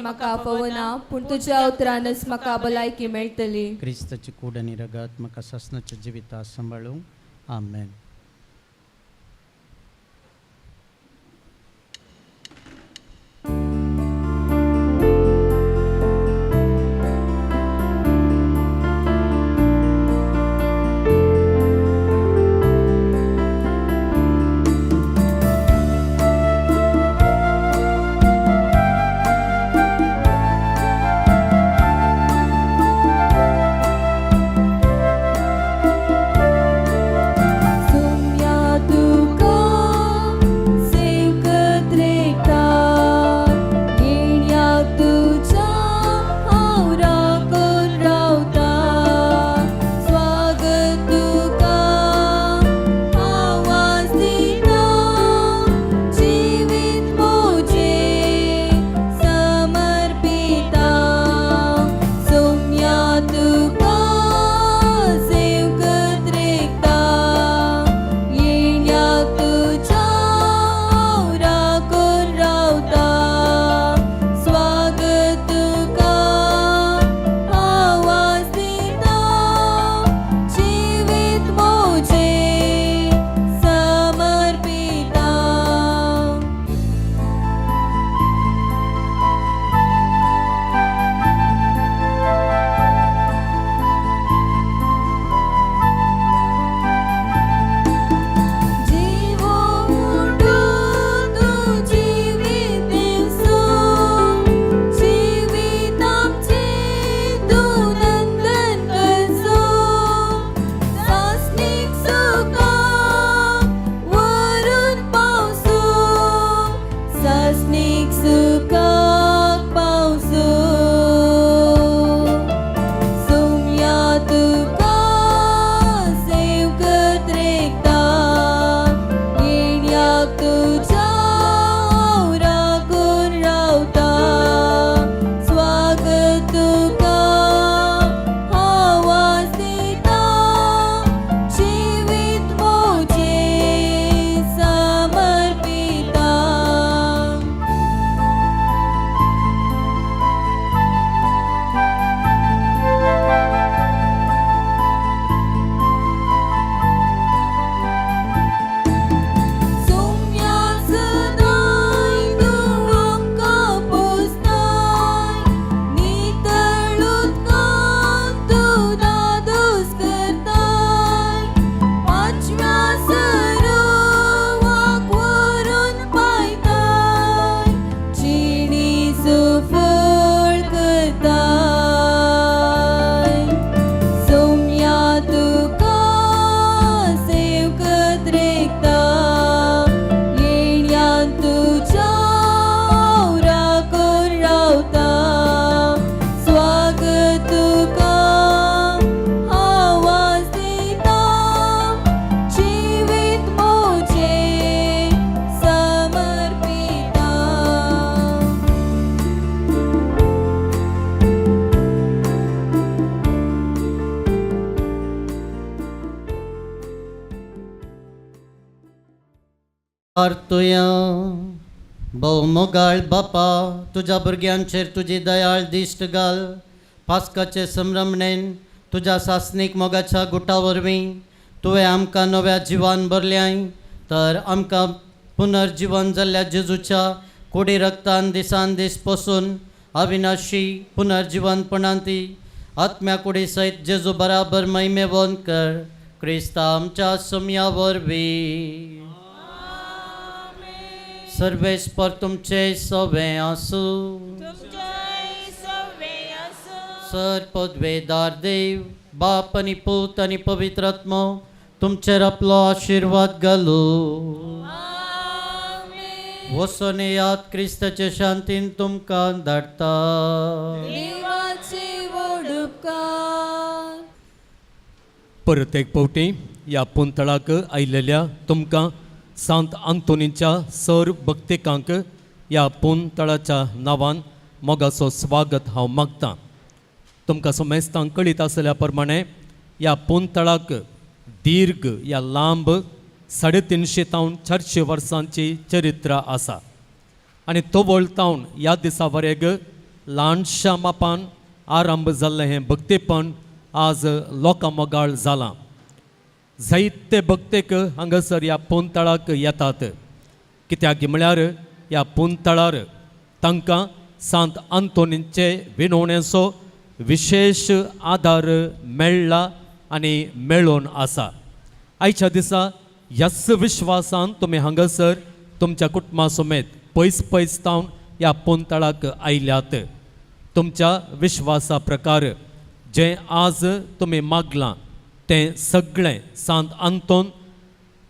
म्हाका पवना पूण तुज्या उतरानच म्हाका भलायकी मेळटली. क्रिस्ताची कूड आनी रगत म्हाका सासणाच्या जिविता सांबाळूं. आमेन. सुम्या तुया भोव मोगाळ बापा, तुज्या भुरग्यांचेर तुजी दयाळ दिश्ट घाल. पास्काचे संभ्रमणेन तुज्या सासणीक मोगाच्या गुटा वरवीं तुवें आमकां नव्या जिवान भरल्याय, तर आमकां पुनर्जिवन जाल्ल्या जेजूच्या कुडी रक्तान दिसान दीस पसून अविनाशी पुनर्जिवनपणांती आत्म्या कुडी सयत जेजू बराबर महिमेवन कर, क्रिस्ता आमच्या सोम्या वरवीं. सर्वेस्पर तुमचे सवे आसूं. तुमचें सवे आसूं. सर पदवेदार देव बाप आनी पूत आनी पवित्र आत्मो तुमचेर आपलो आशिर्वाद घालू. वचोन येयात, क्रिस्ताचे शांतीन तुमकां धाडटा. देवाचे व्हड उपकार. परत एक फावटी ह्या पुंतळाक आयिल्ल्या तुमकां सांत आंतोनीच्या सर भक्तिकांक ह्या पुंतळाच्या नांवान मोगाचो स्वागत हांव मागतां. तुमकां समेस्तांक कळीत आसल्या प्रमाणे ह्या पुंतळाक दीर्घ या लांब 350 तावन 400 वर्सांची चरित्र आसा आनी तोवळ तावन ह्या दिसा वरेग ल्हानशा मापान आरंभ जाल्लें हें भक्तीपण आज लोकां मोगाळ जालां. जायते भक्तेक हांगासर ह्या पोनतळाक येतात, कित्याक म्हळ्यार ह्या पोनतळार तांकां सांत आंतोनीचे विनवणेचो विशेश आदार मेळ्ळा आनी मेळोवन आसा. आयच्या दिसा ह्याच विश्वासान तुमी हांगासर तुमच्या कुटुंबा समेत पयस पयस तावन ह्या पोनतळाक आयल्यात. तुमच्या विश्वासा प्रकार जें आज तुमी मागलां तें सगळें सांत आंतोन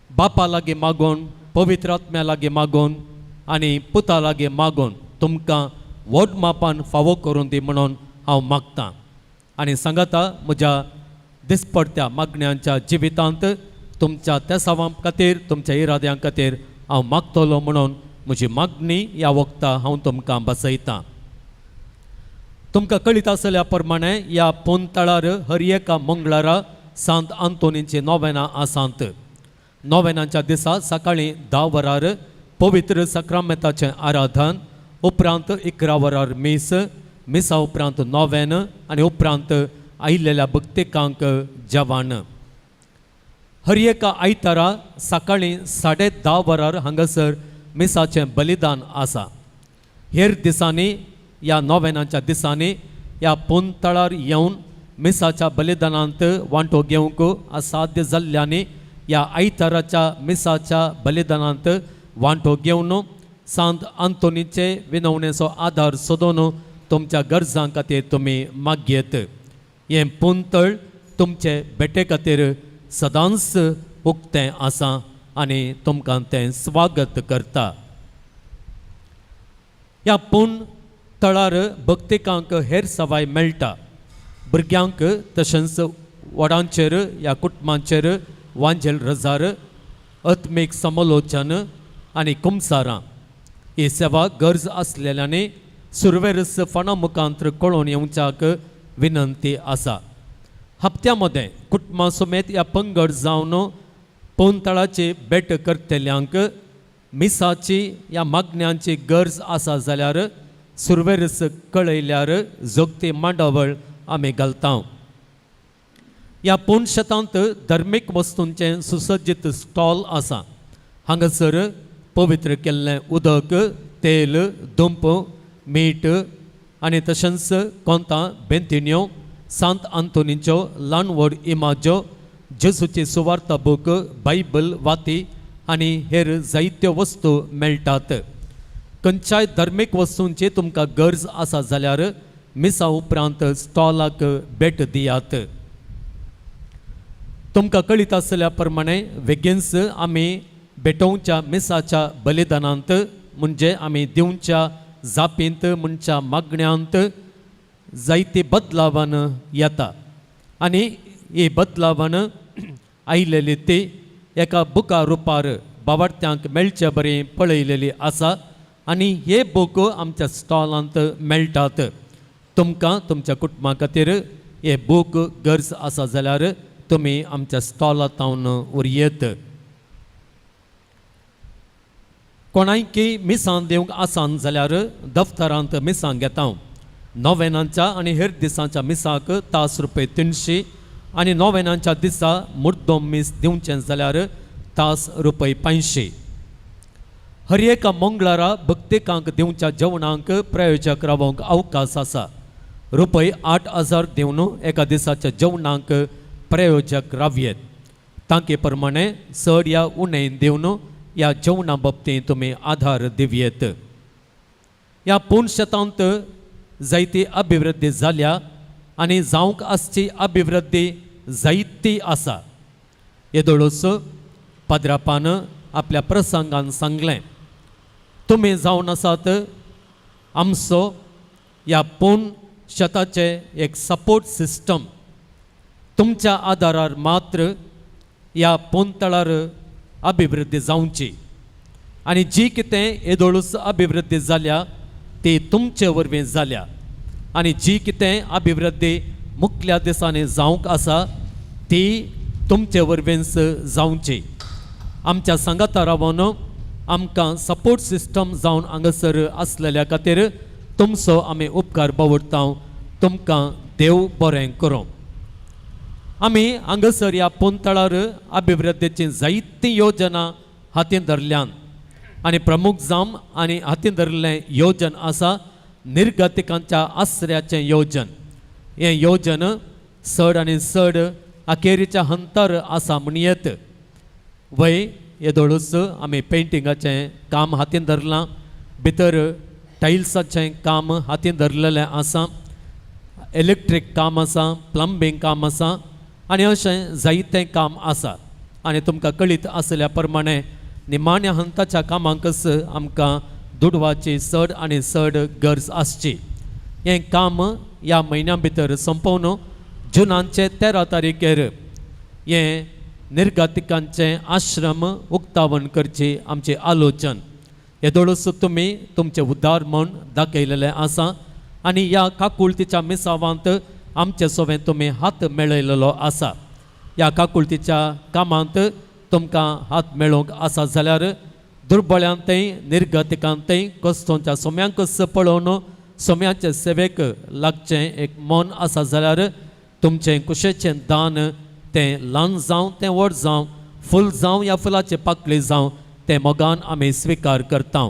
बापा लागीं मागोवन, पवित्र आत्म्या लागीं मागोवन आनी पुता लागीं मागोवन तुमकां व्हड मापान फावो करून दी म्हणून हांव मागतां. आनी सांगाता म्हज्या दिसपडत्या मागण्यांच्या जिवितांत तुमच्या तेसावां खातीर, तुमच्या इराद्यां खातीर हांव मागतलो म्हणून म्हजी मागणी ह्या वखता हांव तुमकां बसयतां. तुमकां कळीत आसल्या प्रमाणे ह्या पोनतळार हर एका मंगळारा सांत आंतोनीची नोवेनां आसात. नोवेनांच्या दिसा सकाळीं 10 वरार पवित्र सक्रामेताचें आराधन, उपरांत 11 वरार मीस, मिसा उपरांत नोवेन आनी उपरांत आयिल्ल्या भक्तिकांक जेवण. हर एका आयतारा सकाळीं 10:30 वरार हांगासर मिसाचें बलिदान आसा. हेर दिसांनी ह्या नोवेनाच्या दिसांनी ह्या पोनतळार येवन मिसाच्या बलिदानांत वांटो घेवंक असाध्य जाल्ल्यांनी ह्या आयताराच्या मिसाच्या बलिदानांत वांटो घेवन सांत आंतोनीचे विनवणेचो आदार सोदून तुमच्या गरजां खातीर तुमी मागयेत. हें पोनतळ तुमचे भेटे खातीर सदांच उक्तें आसा आनी तुमकां तें स्वागत करता. ह्या पूण तळार भक्तिकांक हेर सवाय मेळटा. भुरग्यांक तशेंच व्हडांचेर ह्या कुटुंबांचेर वांजेल रजार, आत्मीक समालोचन आनी कुमसारां ही सेवा गरज आसलेल्यांनी सुरवेरस फोना मुखांत कळोवन येवच्याक विनंती आसा. हप्त्या मदें कुटुंबा समेत ह्या पंगड जावन पोनतळाची भेट करतल्यांक मिसाची ह्या मागण्यांची गरज आसा जाल्यार सुरवेरस कळयल्यार जोगती मांडावळ आमी घालता. ह्या पूण शेतांत धर्मीक वस्तूंचें सुसज्जीत स्टॉल आसा. हांगासर पवित्र केल्लें उदक, तेल, दुंप, मीठ आनी तशेंच कोंतां, बेंतिन्यो, सांत आंतोनीच्यो ल्हान व्हड इमाज्यो, जेजूची सुवार्ता बूक, बायबल, वाती आनी हेर जायत्यो वस्तू मेळटात. खंयच्याय धर्मीक वस्तूंची तुमकां गरज आसा जाल्यार मिसा उपरांत स्टॉलाक भेट दियात. तुमकां कळीत आसल्या प्रमाणे वेगींच आमी भेटोवच्या मिसाच्या बलिदानांत म्हणजे आमी दिवच्या जापींत म्हणच्या मागण्यांत जायती बदलावन येता आनी ही बदलावन आयलेली ती एका बुका रुपार बावडत्यांक मेळचे बरी पळयलेली आसा आनी हे बूक आमच्या स्टॉलांत मेळटात. तुमकां तुमच्या कुटुंबा खातीर हे बूक गरज आसा जाल्यार तुमी आमच्या स्टॉलांत उरयेत. कोणायकी मिसां दिवंक आसान जाल्यार दफ्तरांत मिसां घेता. नोवेनांच्या आनी हेर दिसांच्या मिसाक तास रुपये 300 आनी नोवेनांच्या दिसा मुद्दम मीस दिवचें जाल्यार तास रुपये 500. हर एका मंगळारा भक्तिकांक दिवच्या जेवणांक प्रायोजक रावंक अवकाश आसा. रुपये 8,000 दिवन एका दिसाच्या जेवणांक प्रायोजक रावयेत. तांके प्रमाणे चड या उणें दिवन ह्या जेवणा बाबतींत तुमी आधार दिवयेत. ह्या पूण शेतांत जायती अभिवृद्धी जाल्या आनी जावंक आसची अभिवृद्धी जायती आसा. येदोळूच पाद्रापान आपल्या प्रसंगान सांगलें, तुमी जावन आसात आमचो ह्या पूण शेताचें एक सपोर्ट सिस्टम. तुमच्या आदारार मात्र ह्या पोंतळार अभिवृद्धी जावची आनी जी कितें येदोळूच अभिवृद्धी जाल्या ती तुमचे वरवीं जाल्या आनी जी कितें अभिवृद्धी मुखल्या दिसांनी जावंक आसा ती तुमचे वरवींच जावची. आमच्या सांगाता रावन आमकां सपोर्ट सिस्टम जावन हांगासर आसलेल्या खातीर तुमचो आमी उपकार बावडटा. तुमकां देव बरें करूं. आमी हांगासर ह्या पोंतळार अभिवृद्धीची जायती योजना हातीन धरल्यान आनी प्रमुख जाम आनी हातीन धरिल्लें योजन आसा निर्गतिकांच्या आसऱ्याचें योजन. हें योजन चड आनी चड अखेरीच्या हंतर आसा म्हणयेत. वय येदोळूच आमी पेंटिंगाचें काम हातीन धरलां, भितर टायल्साचें काम हातीन धरलेलें आसा, इलेक्ट्रीक काम आसा, प्लंबींग काम आसा आनी अशें जायतें काम आसा. आनी तुमकां कळीत आसल्या प्रमाणे निमाण्या हंताच्या कामांकच आमकां दुडवाची चड आनी चड गरज आसची. हें काम ह्या म्हयन्या भितर सोंपोवन जुनाचे 13 तारखेर हें निर्गातिकांचें आश्रम उक्तावण करची आमचें आलोचन. येदोळूच तुमी तुमचें उदार म्हूण दाखयलेलें आसा आनी ह्या काकुळतीच्या मिसावांत आमचे सोवें तुमी हात मेळयलेलो आसा. ह्या काकुळतीच्या कामांत तुमकां हात मेळोवंक आसा जाल्यार दुर्बळ्यांतय निर्गतिकांतय कस्तोंच्या सोम्यांकच पळोवन सोम्याचे सेवेक लागचें एक मन आसा जाल्यार तुमचें कुशेचें दान तें ल्हान जावं तें व्हड जावं, फूल जावं या फुलाचे पाकळी जावं, तें मोगान आमी स्विकार करता.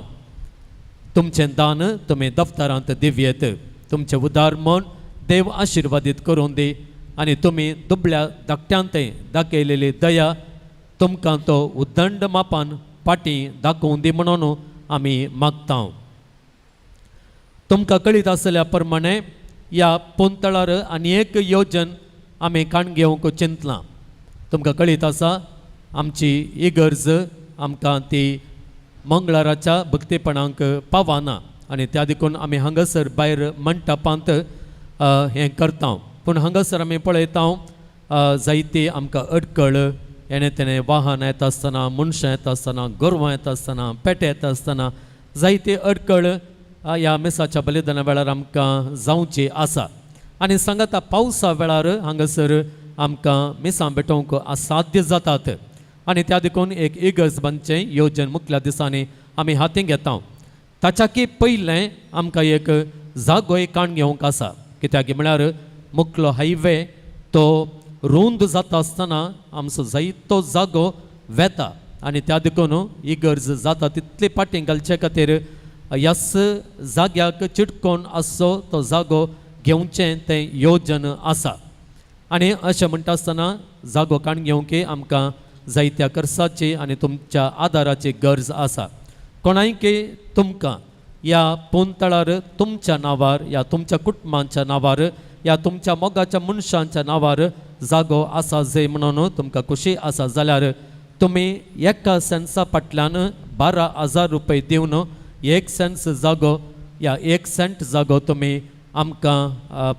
तुमचें दान तुमी दफ्तरांत दिवयेत. तुमचें उदार मन देव आशिर्वादीत करूं दी आनी तुमी दुबळ्या धाकट्यांतय दाखयलेली दया तुमकां तो उदंड मापान फाटीं दाखोवन दी म्हणून आमी मागता. तुमकां कळीत आसल्या प्रमाणे ह्या पोंतळार आनी एक योजन आमी काण घेवंक चिंतलां. तुमकां कळीत आसा आमची इगर्ज आमकां ती मंगळाराच्या भक्तीपणाक पावना आनी त्या देखून आमी हांगासर भायर मंटपांत हें करता. पूण हांगासर आमी पळयता जायती आमकां अडकळ, येणे तेणे वाहन येता आसतना, मनशां येता आसतना, गोरवां येता आसतना, पेटे येता आसतना जायती अडकळ ह्या मिसाच्या बलिदाना वेळार आमकां जावची आसा. आनी सांगाता पावसा वेळार हांगासर आमकां मिसां भेटोवंक असाध्य जातात आनी त्या देखून एक इगर्ज बांदचें योजन मुखल्या दिसांनी आमी हातीं घेता. ताच्याकी पयलें आमकां एक जागोय काण घेवंक आसा. कित्याक म्हळ्यार मुखलो हायवे तो रूंद जाता आसतना आमचो जायतो जागो वेता आनी त्या देखून इगर्ज जाता तितली फाटीं घालचे खातीर ह्याच जाग्याक चिटकोन आसचो तो जागो घेवचें तें योजन आसा. आनी अशें म्हणटा आसतना जागो काण घेवंक आमकां जायत्या खर्चाची आनी तुमच्या आदाराची गरज आसा. कोणायकी तुमकां ह्या पोंतळार तुमच्या नांवार या तुमच्या कुटुंबाच्या नांवार या तुमच्या मोगाच्या मनशांच्या नांवार जागो आसा जंय म्हणून तुमकां खुशी आसा जाल्यार तुमी एका सेन्सा फाटल्यान 12,000 रुपये दिवन 1 सेन्स जागो या 1 सेंट जागो तुमी आमकां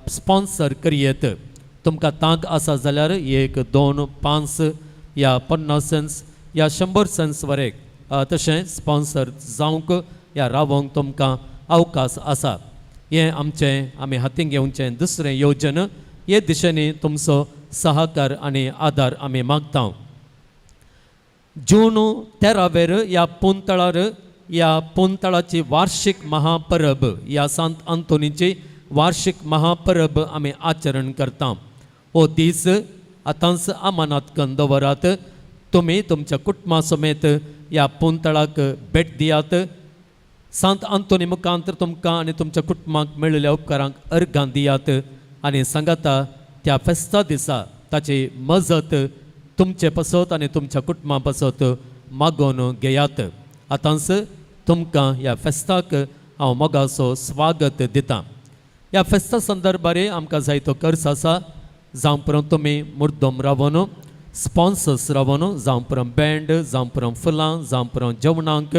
स्पॉन्सर करयेत. तुमकां तांक आसा जाल्यार 1, 2, 5 या 50 सेन्स या 100 सेन्स वरेक तशें स्पॉन्सर जावंक या रावोंक तुमकां अवकाश आसा. हें आमचें आमी हातीन घेवचें दुसरें योजन. हे दिशेनी तुमचो सहकार आनी आदार आमी मागता. जून 13 ह्या पोंतळार ह्या पोंतळाची वार्षिक महापरब, ह्या सांत आंतोनीची वार्षिक महापरब आमी आचरण करता. हो दीस आतांच अमानात कन्न दवरात. तुमी तुमच्या कुटुंबा समेत ह्या पोंतळाक भेट दियात. सांत आंतोनी मुखांतर तुमकां आनी तुमच्या कुटुंबाक मेळिल्ल्या उपकारांक अर्गां दियात आनी सांगाता त्या फेस्ता दिसा ताची मजत तुमचे पासत आनी तुमच्या कुटुंबा पासत मागोवन घेयात. आतांच तुमकां ह्या फेस्ताक हांव मोगाचो स्वागत दितां. ह्या फेस्ता संदर्भार आमकां जायतो खर्च आसा. जावं पुरो तुमी मुर्दम रावन स्पॉन्सर्स रावन, जावं पुरो बँड, जावं पुरो फुलां, जावं पुरो जेवणांक,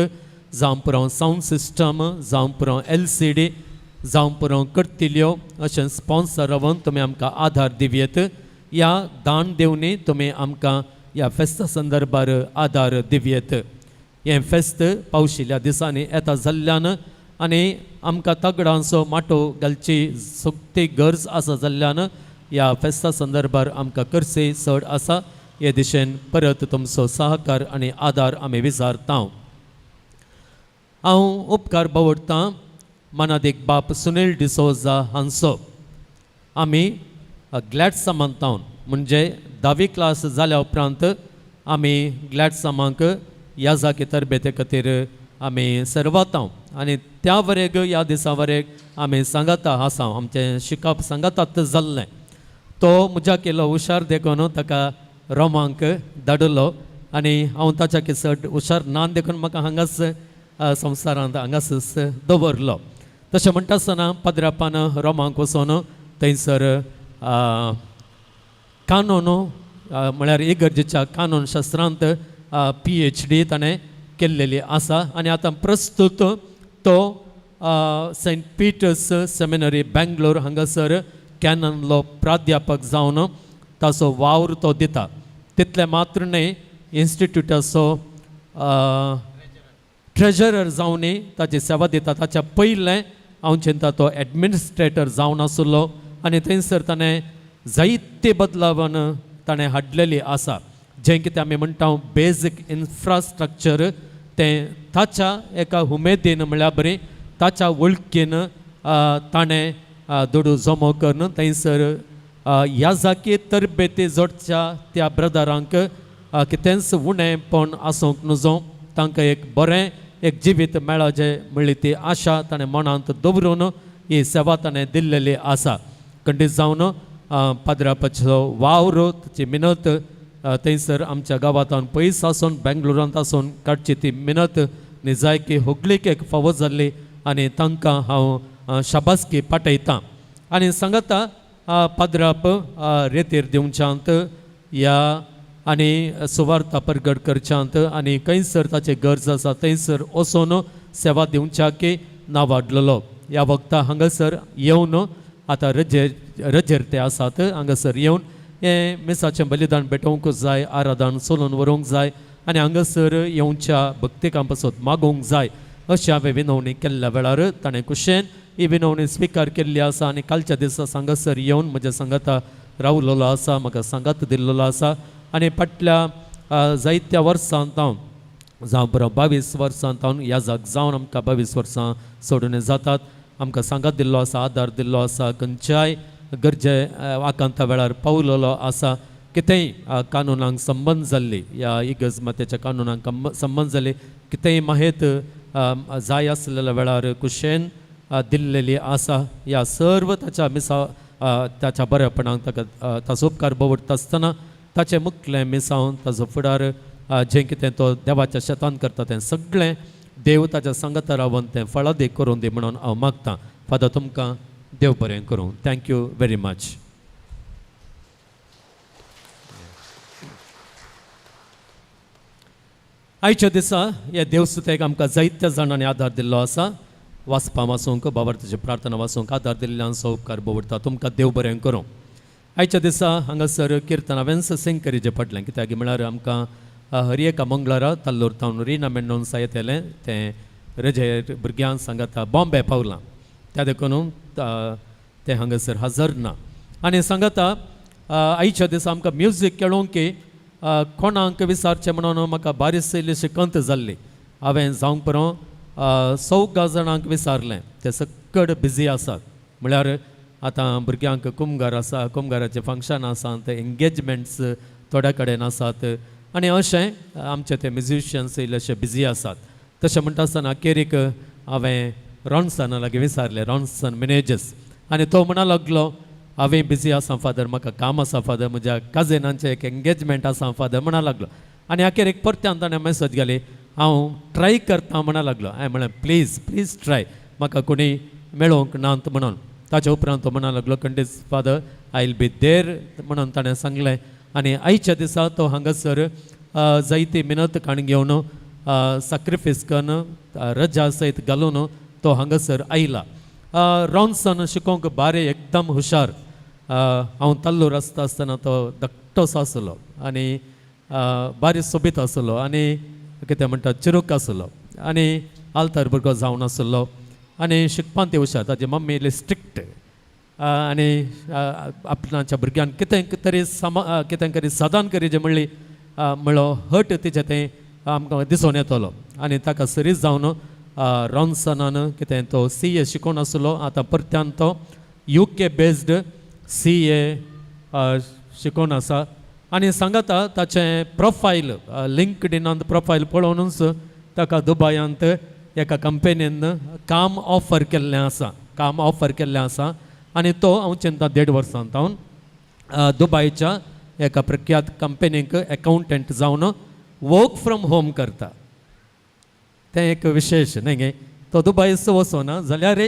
जावं पुरो सावंड सिस्टम, जावं पुरो LCD, जावं पुरो करतिल्यो, अशें स्पॉन्सर रावन तुमी आमकां आदार दिवयेत. ह्या दान दिवनी तुमी आमकां ह्या फेस्ता संदर्भार आदार दिवयेत. हें फेस्त पावशिल्ल्या दिसांनी येता जाल्ल्यान आनी आमकां तगडांचो माटो घालची सोगती गरज आसा जाल्ल्यान ह्या फेस्ता संदर्भार आमकां खर्चय चड आसा. हे दिशेन परत तुमचो सहकार आनी आदार आमी विचारता. हांव उपकार बावडटां मनादीक बाप सुनील डिसोजा हांचो. आमी ग्लॅडसामांत म्हणजे धावी क्लास जाल्या उपरांत आमी ग्लॅडसामांक ह्या जागे तरबेते खातीर आमी सर्वातां आनी त्या वरेग ह्या दिसा वरेग आमी सांगाता आसा. आमचें शिकप सांगातात जाल्लें. तो म्हज्या केलो हुशार देखून ताका रोमांक धाडलो आनी हांव ताच्या चड हुशार ना देखून म्हाका हांगाच संवसारांत हांगासच दवरलो. तशें म्हणटा आसतना पाद्रापान रोमांक वचून थंयसर कानून म्हळ्यार इगर्जेच्या कानून शास्त्रांत PhD ताणें केल्लेली आसा आनी आतां प्रस्तुत तो सेंट पिटर्स सेमिनरी बेंगलोर हांगासर कॅननलो प्राध्यापक जावन ताचो वावर तो दिता. तितलें मात्र न्हय, इन्स्टिट्यूटाचो ट्रेजरर जावनय ताची सेवा दिता. ताच्या पयलें हांव चिंता तो एडमिनिस्ट्रेटर जावन आसलो आनी थंयसर ताणें जायते बदलावन ताणें हाडलेली आसा. जें कितें आमी म्हणटा बेजीक इन्फ्रास्ट्रक्चर तें ताच्या एका उमेदीन म्हळ्यार बरी ताच्या वळखीन ताणें दुडू जमो करून थंयसर ह्या जागे तरबेती जोडच्या त्या ब्रदरांक कितेंच उणेंपण आसूंक नुजो, तांकां एक बरें एक जिवीत मेळचें म्हणली ती आशा ताणें मनांत दवरून ही सेवा ताणें दिल्लेली आसा. खंडीत जावन पाद्रापाचो वावर ताची मिनत थंयसर आमच्या गांवांत पयस आसून बेंगलोरांत आसून काडची ती मिनत निजायकी होगलीक एक फावो जाल्ली आनी तांकां हांव शाबासकी पाठयतां. आनी सांगता पाद्राप रेतीर दिवच्यांत ह्या आनी सुवार्ता परगट करच्यांत आनी खंयसर ताची गरज आसा थंयसर वचून सेवा दिवच्याकी नावाडलेलो. ह्या वखदां हांगासर येवन आतां रजेर ते आसात. हांगासर येवन हें मिसाचें बलिदान भेटोवंक जाय, आराधन चलून व्हरूंक जाय आनी हांगासर येवच्या भक्तिकां पासत मागूंक जाय अशें हांवें विनवणी केल्ल्या वेळार ताणें कुशेन ही विनवणी स्विकार केल्ली आसा आनी कालच्या दिसा हांगासर येवन म्हज्या सांगाता रावलेलो आसा, म्हाका सांगात दिल्लेलो आसा. आनी फाटल्या जायत्या वर्सांत हांव जावं बरो 22 वर्सां हांव ह्या जाग जावन आमकां 22 वर्सां सोडून जातात. आमकां सांगात दिल्लो आसा, आदार दिल्लो आसा, खंयच्याय गरजे आकांता वेळार पावलेलो आसा. कितेंय कानुनांक संबंद जाल्ली ह्या इगर्ज मातेच्या कानुनांक संबंद जाल्ली कितेंय माहेत जाय आसलेल्या वेळार कुशेन दिल्लेली आसा. ह्या सर्व ताच्या मिसा ताच्या बरेपणाक ताका ताचो उपकार बवडटा आसतना ताचें मुखलें मिसांव ताचो फुडार जें कितें तो देवाच्या शेतान करता तें सगळें देव ताच्या सांगाता रावन तें फळादीक करून दी म्हणून हांव मागतां. फादर तुमकां देव बरें करूं. Thank you very much. आयच्या दिसा ह्या देवसुतेक आमकां जायत्या जाणांनी आदार दिल्लो आसा. वाचपां वाचूंक, बाबार्थाची प्रार्थना वाचूंक आदार दिल्ल्यांचो उपकार बवडटा. तुमकां देव बरें करूं. आयच्या दिसा हांगासर किर्तन हांवेंच सिंग करीचें पडलें, कित्याक म्हळ्यार आमकां हर एका मंगळारा ताल्लूर तावन रिना मेंडोन्सा येतलें तें रजे भुरग्यांक सांगाता बॉम्बे पावलां, त्या देखून तें हांगासर हजर ना. आनी सांगाता आयच्या दिसा आमकां म्युजीक खेळोंक की कोणाक विचारचें म्हणून म्हाका बारीस इल्लीशी कंत जाल्ली. हांवें जावंक पुरो चौगा जाणांक विचारलें, ते सक्कड बिजी आसात. म्हळ्यार आतां भुरग्यांक कुमगार आसा, कुमगाराचें फंक्शन आसा, ते एंगेजमेंट्स थोड्या कडेन आसात आनी अशें आमचे ते म्युजिशियन्स इल्लेशे बिजी आसात. तशें म्हणटा आसतना अखेरीक हांवें रॉन्सना लागीं विचारलें, रॉन्सन मिनेजस, आनी तो म्हणा लागलो हांवें बिजी आसा फादर, म्हाका काम आसा फादर, म्हज्या कजिनांचें एक एंगेजमेंट आसा फादर म्हणा लागलो. आनी अखेरीक परत्यान ताणें मॅसेज घाली, हांव ट्राय करता म्हणा लागलो. हांवें म्हणलें प्लीज प्लीज ट्राय, म्हाका कोणी मेळोवंक नात म्हणून. ताच्या उपरांत तो म्हणा लागलो खंडीत father I will be there म्हणून ताणें सांगलें. आनी आयच्या दिसा तो हांगासर जायती मिनत काण घेवन साक्रिफीस करून रजा सयत घालून तो हांगासर आयला. रॉन्सन शिकोवंक बारे एकदम हुशार. हांव ताल्लूर आसता आसतना तो धाकटोसो आसलो आनी बारी सोबीत आसलो आनी कितें म्हणटा चिरूक आसलो आनी आल्तार भुरगो जावन आसलो आनी शिकपांत ती हुशार. ताजी मम्मी इल्ली स्ट्रिक्ट आनी आपणाच्या भुरग्यांक कितें तरी समा कितें तरी सादान करी म्हणली म्हणलो हट तिचें तें आमकां दिसून येतलो. आनी ताका सरीज जावन रॉन्सनान कितें तो सी ए शिकोवन आसलो, आतां परत्यान तो UK based C ए शिकोवन आसा. आनी सांगाता ताचें प्रोफायल लिंक्डइनांत प्रोफायल पळोवनूच ताका दुबायांत एका कंपनीन काम ऑफर केल्लें आसा, काम ऑफर केल्लें आसा. आनी तो हांव चिंता 1.5 वर्सां जावन दुबायच्या एका प्रख्यात कंपनीक एकावंटंट जावन वर्क फ्रॉम होम करता. तें एक विशेश न्ही गे, तो दुबायस वचना जाल्यार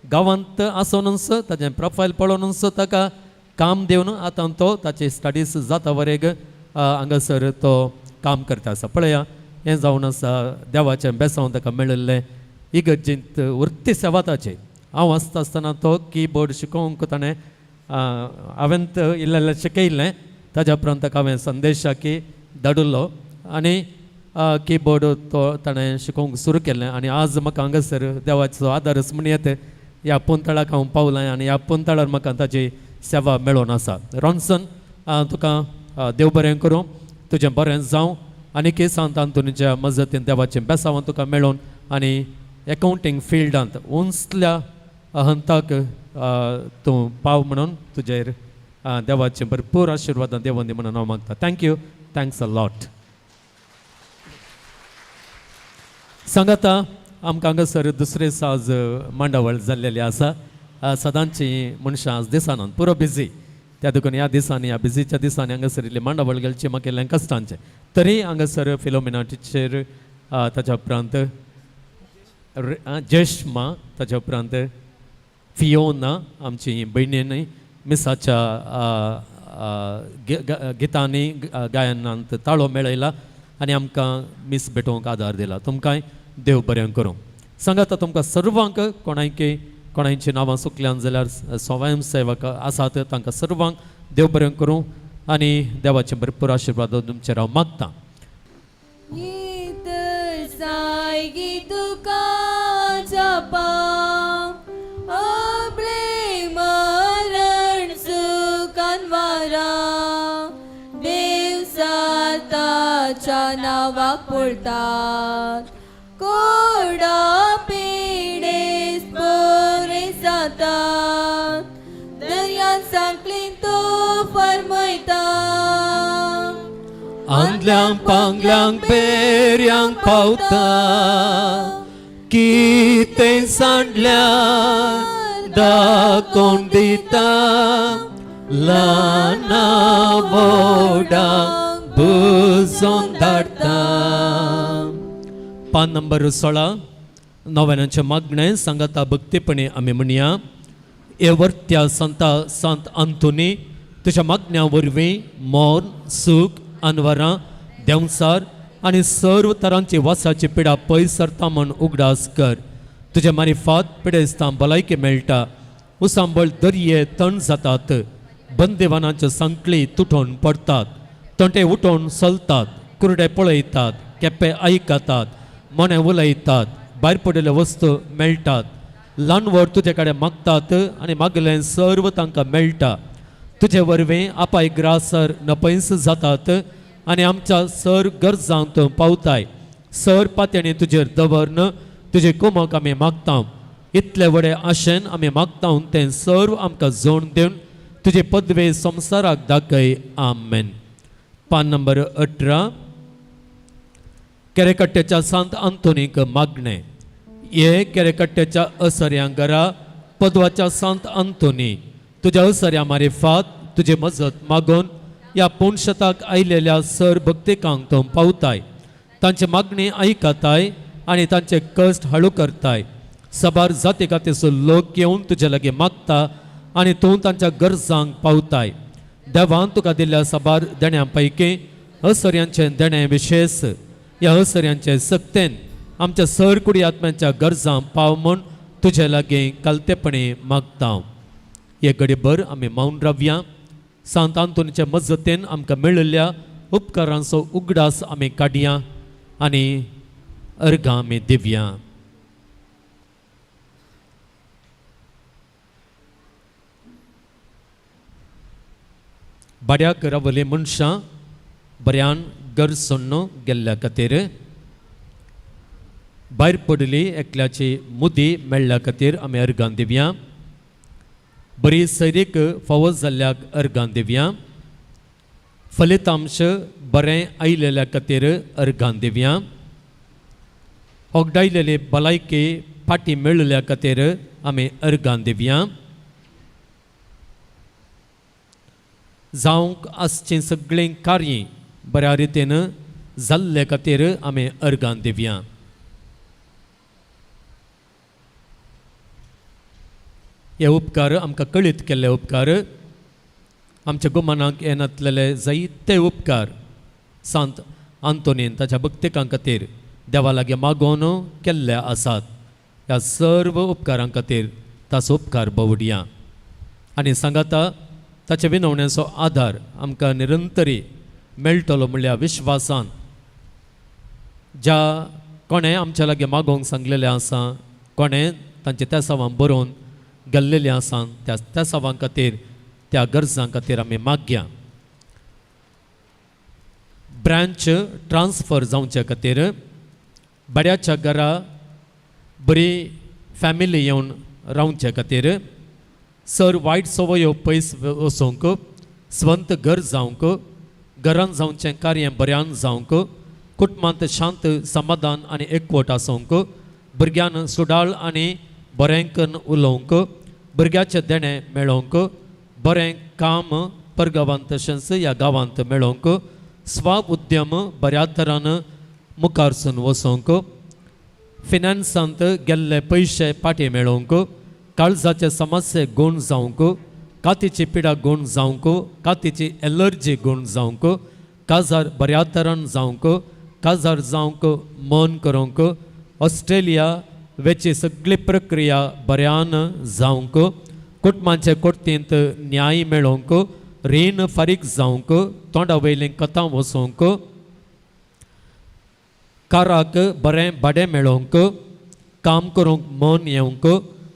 गांवांत आसोनूच ताजें प्रोफायल पळोवनूच ताका काम दिवन आतां तो ताची स्टडीज जाता वरेग हांगासर तो काम करता आसा. पळया हें जावन आसा देवाचें बेसांव ताका मेळिल्लें इगर्जींत उरती सेवा ताची. हांव आसता आसतना तो किबोर्ड शिकोवंक ताणें हांवें इल्लें इल्लें शिकयल्लें, ताज्या उपरांत ताका हांवें संदेशाकी धाडिल्लो आनी किबोर्ड तो ताणें शिकोवंक सुरू केलें. आनी आज म्हाका हांगासर देवाचो आदारच म्हण येता ह्या पुंतळाक हांव पावलां आनी ह्या पुंतळार म्हाका ताची सेवा मेळोन आसा. रॉन्सन तुका देव बरें करूं, तुजें बरें जावं आनी की सांत आंतोनीच्या मजतीन देवाचें बेसांव तुका मेळोन आनी एकावंटींग फिल्डांत उंचल्या हंताक तूं पाव म्हणून तुजेर देवाचें भरपूर आशिर्वादां देवोन दी म्हणून हांव मागता. Thank you, thanks a lot. सांगाता आमकां हांगासर दुसरे साज मांडावळ जाल्लेली आसा. सदांची मनशां आज दिसानात पुरो बिजी, त्या देखून ह्या दिसांनी ह्या बिजीच्या दिसांनी हांगासर इल्ली मांडावळ घालची म्हाका इल्लें कश्टांचें. तरी हांगासर फिलोमिना टिचर, ताच्या उपरांत जेश्मा, ताच्या उपरांत फियोना आमची भयणींनी मिसाच्या गितांनी गायनांत ताळो मेळयला आनी आमकां मीस भेटोवंक आदार दिला. तुमकांय देव बरें करूं. सांगाता तुमकां सर्वांक कोणायकी कोणायची नांवां चुकल्यान जाल्यार स्वयंसेवक आसात तांकां सर्वांक देव बरें करूं आनी देवाचे भरपूर आशिर्वाद तुमचेर हांव मागतां. नावाक पळतात कोडा पिडेस बरे जातात दर्यान सांकलीन तो फरमयता आंदल्यांक पांगल्यांक पेऱ्यांक पावता कितें सांडल्यार दाखोवन दिता ल्हाना व्हडांक बुजोवन धाडटा. पान नंबर 16 नव्यानाचें मागणें सांगाता भक्तीपणी आमी म्हणया. हे वर्त्या संता संत आंतोनी तुज्या मागण्या वरवीं मौन सूख अनवरां देंवचार आनी सर्व तरांची वासाची पिडा पयस सरता म्हूण उगडास कर. तुज्या मारिफात पिडेस्तां भलायकी मेळटा, उसांबळ दर्ये तण जातात, बंदेवानाच्यो सांकळी तुटोवन पडटात, तंटे उठोवन चलतात, कुरडे पळयतात, केप्पे आयकतात, मोने उलयतात, भायर पडिल्ल्यो वस्तू मेळटात, ल्हान व्हड तुजे कडेन मागतात आनी मागलें सर्व तांकां मेळटा. तुजे वरवीं आपाय ग्रासर नपयस जातात आनी आमच्या सर गरजांक तूं पावताय. सर पात्यांनी तुजेर दवरन तुजे कोमक आमी मागता. इतले व्हडे आशेन आमी मागता तें सर्व आमकां जोड दिवन तुजे पदवे संवसाराक दाखय. आमेन. पान नंबर 18. केरेकट्ट्याच्या सांत आंतोनीक मागणें. हे केरेकट्ट्याच्या असऱ्यां घरा पदवाच्या सांत आंतोनी तुज्या असऱ्या मारिफात तुजे मजत मागून ह्या पोणशताक आयलेल्या सर भक्तिकांक तूं पावताय. तांचे मागणी आयकताय आनी तांचे कश्ट हळू करताय. सबार जाती कातीचो लोक येवन तुजे लागीं मागता आनी तूं तांच्या गरजांक पावताय. देवान तुका दिल्ल्या सबार देण्यां पैकी असऱ्यांचें देणें विशेश. ह्या असऱ्यांचे सक्तेन आमच्या सर कुडी आत्म्यांच्या गरजांक पाव म्हूण तुजे लागीं कालतेपणी मागता. हे घडीभर आमी मौन रावया. सांत आंतोनीच्या मजतीन आमकां मेळिल्ल्या उपकारांचो उगडास आमी काडया आनी अर्घां आमी दिवया. भाड्याक रावली मनशां बऱ्यान घर सोडून गेल्ल्या खातीर, भायर पडली एकल्याची मुदी मेळ्ळ्या खातीर आमी अर्गां दिवया. बरी सैरीक फावो जाल्ल्याक अर्गां दिवया. फलितांश बरें आयिल्ल्या खातीर अर्गां दिवया. होगडायलेली भलायकी फाटी मेळिल्ल्या खातीर आमी अर्गां दिवया. जावंक आसचीं सगळीं कार्यां बऱ्या रितीन जाल्ले खातीर आमी अर्गां दिवया. हे उपकार आमकां कळीत केल्ले उपकार, आमच्या गुमानाक येनातलेले जायते उपकार सांत आंतोनीन ताच्या भक्तिकां खातीर देवा लागीं मागोवन केल्ले आसात. ह्या सर्व उपकारां खातीर ताचो उपकार बवडया आनी सांगाता ताच्या विनवण्याचो आदार आमकां निरंतरी मेळटलो म्हणल्यार विश्वासान ज्या कोणें आमच्या लागीं मागोवंक सांगलेलें आसा, कोणें तांचे तेसावां बरोवन गेल्लेलें आसा, त्या तेसावां खातीर त्या गरजां खातीर आमी मागया. ब्रांच ट्रान्सफर जावचे खातीर, बऱ्याच्या घरा बरी फॅमिली येवन रावचे खातीर, सर वायट संवयो पयस वचोंक, स्वंत घर जावंक, घरान जावचें कार्य बऱ्यान जावंक, कुटुंबांत शांत समाधान आनी एकवट आसूंक, भुरग्यान सुडाळ आनी बरें कन्न उलोवंक, भुरग्याचें देणें मेळोवंक, बरें काम परगांवांत तशेंच ह्या गांवांत मेळोवंक, स्व उद्यम बऱ्या तरान मुखारसून वचोंक, फिनान्सांत गेल्ले पयशे फाटीं मेळोवंक, काळजाचे समस्ये गूण जावंक, कातीची पिडा गूण जावंक, कातीची एलर्जी गूण जावंक, काजार बऱ्या तरान जावंक, काजार जावंक मन करूंक, ऑस्ट्रेलिया वेची सगळी प्रक्रिया बऱ्यान जावंक, कुटुंबाचे कोर्तींत न्याय मेळोवंक, रीण फारीक जावंक, तोंडा वयलीं कथां वचोवंक, काराक बरें भाडें मेळोवंक, काम करूंक मन येवंक,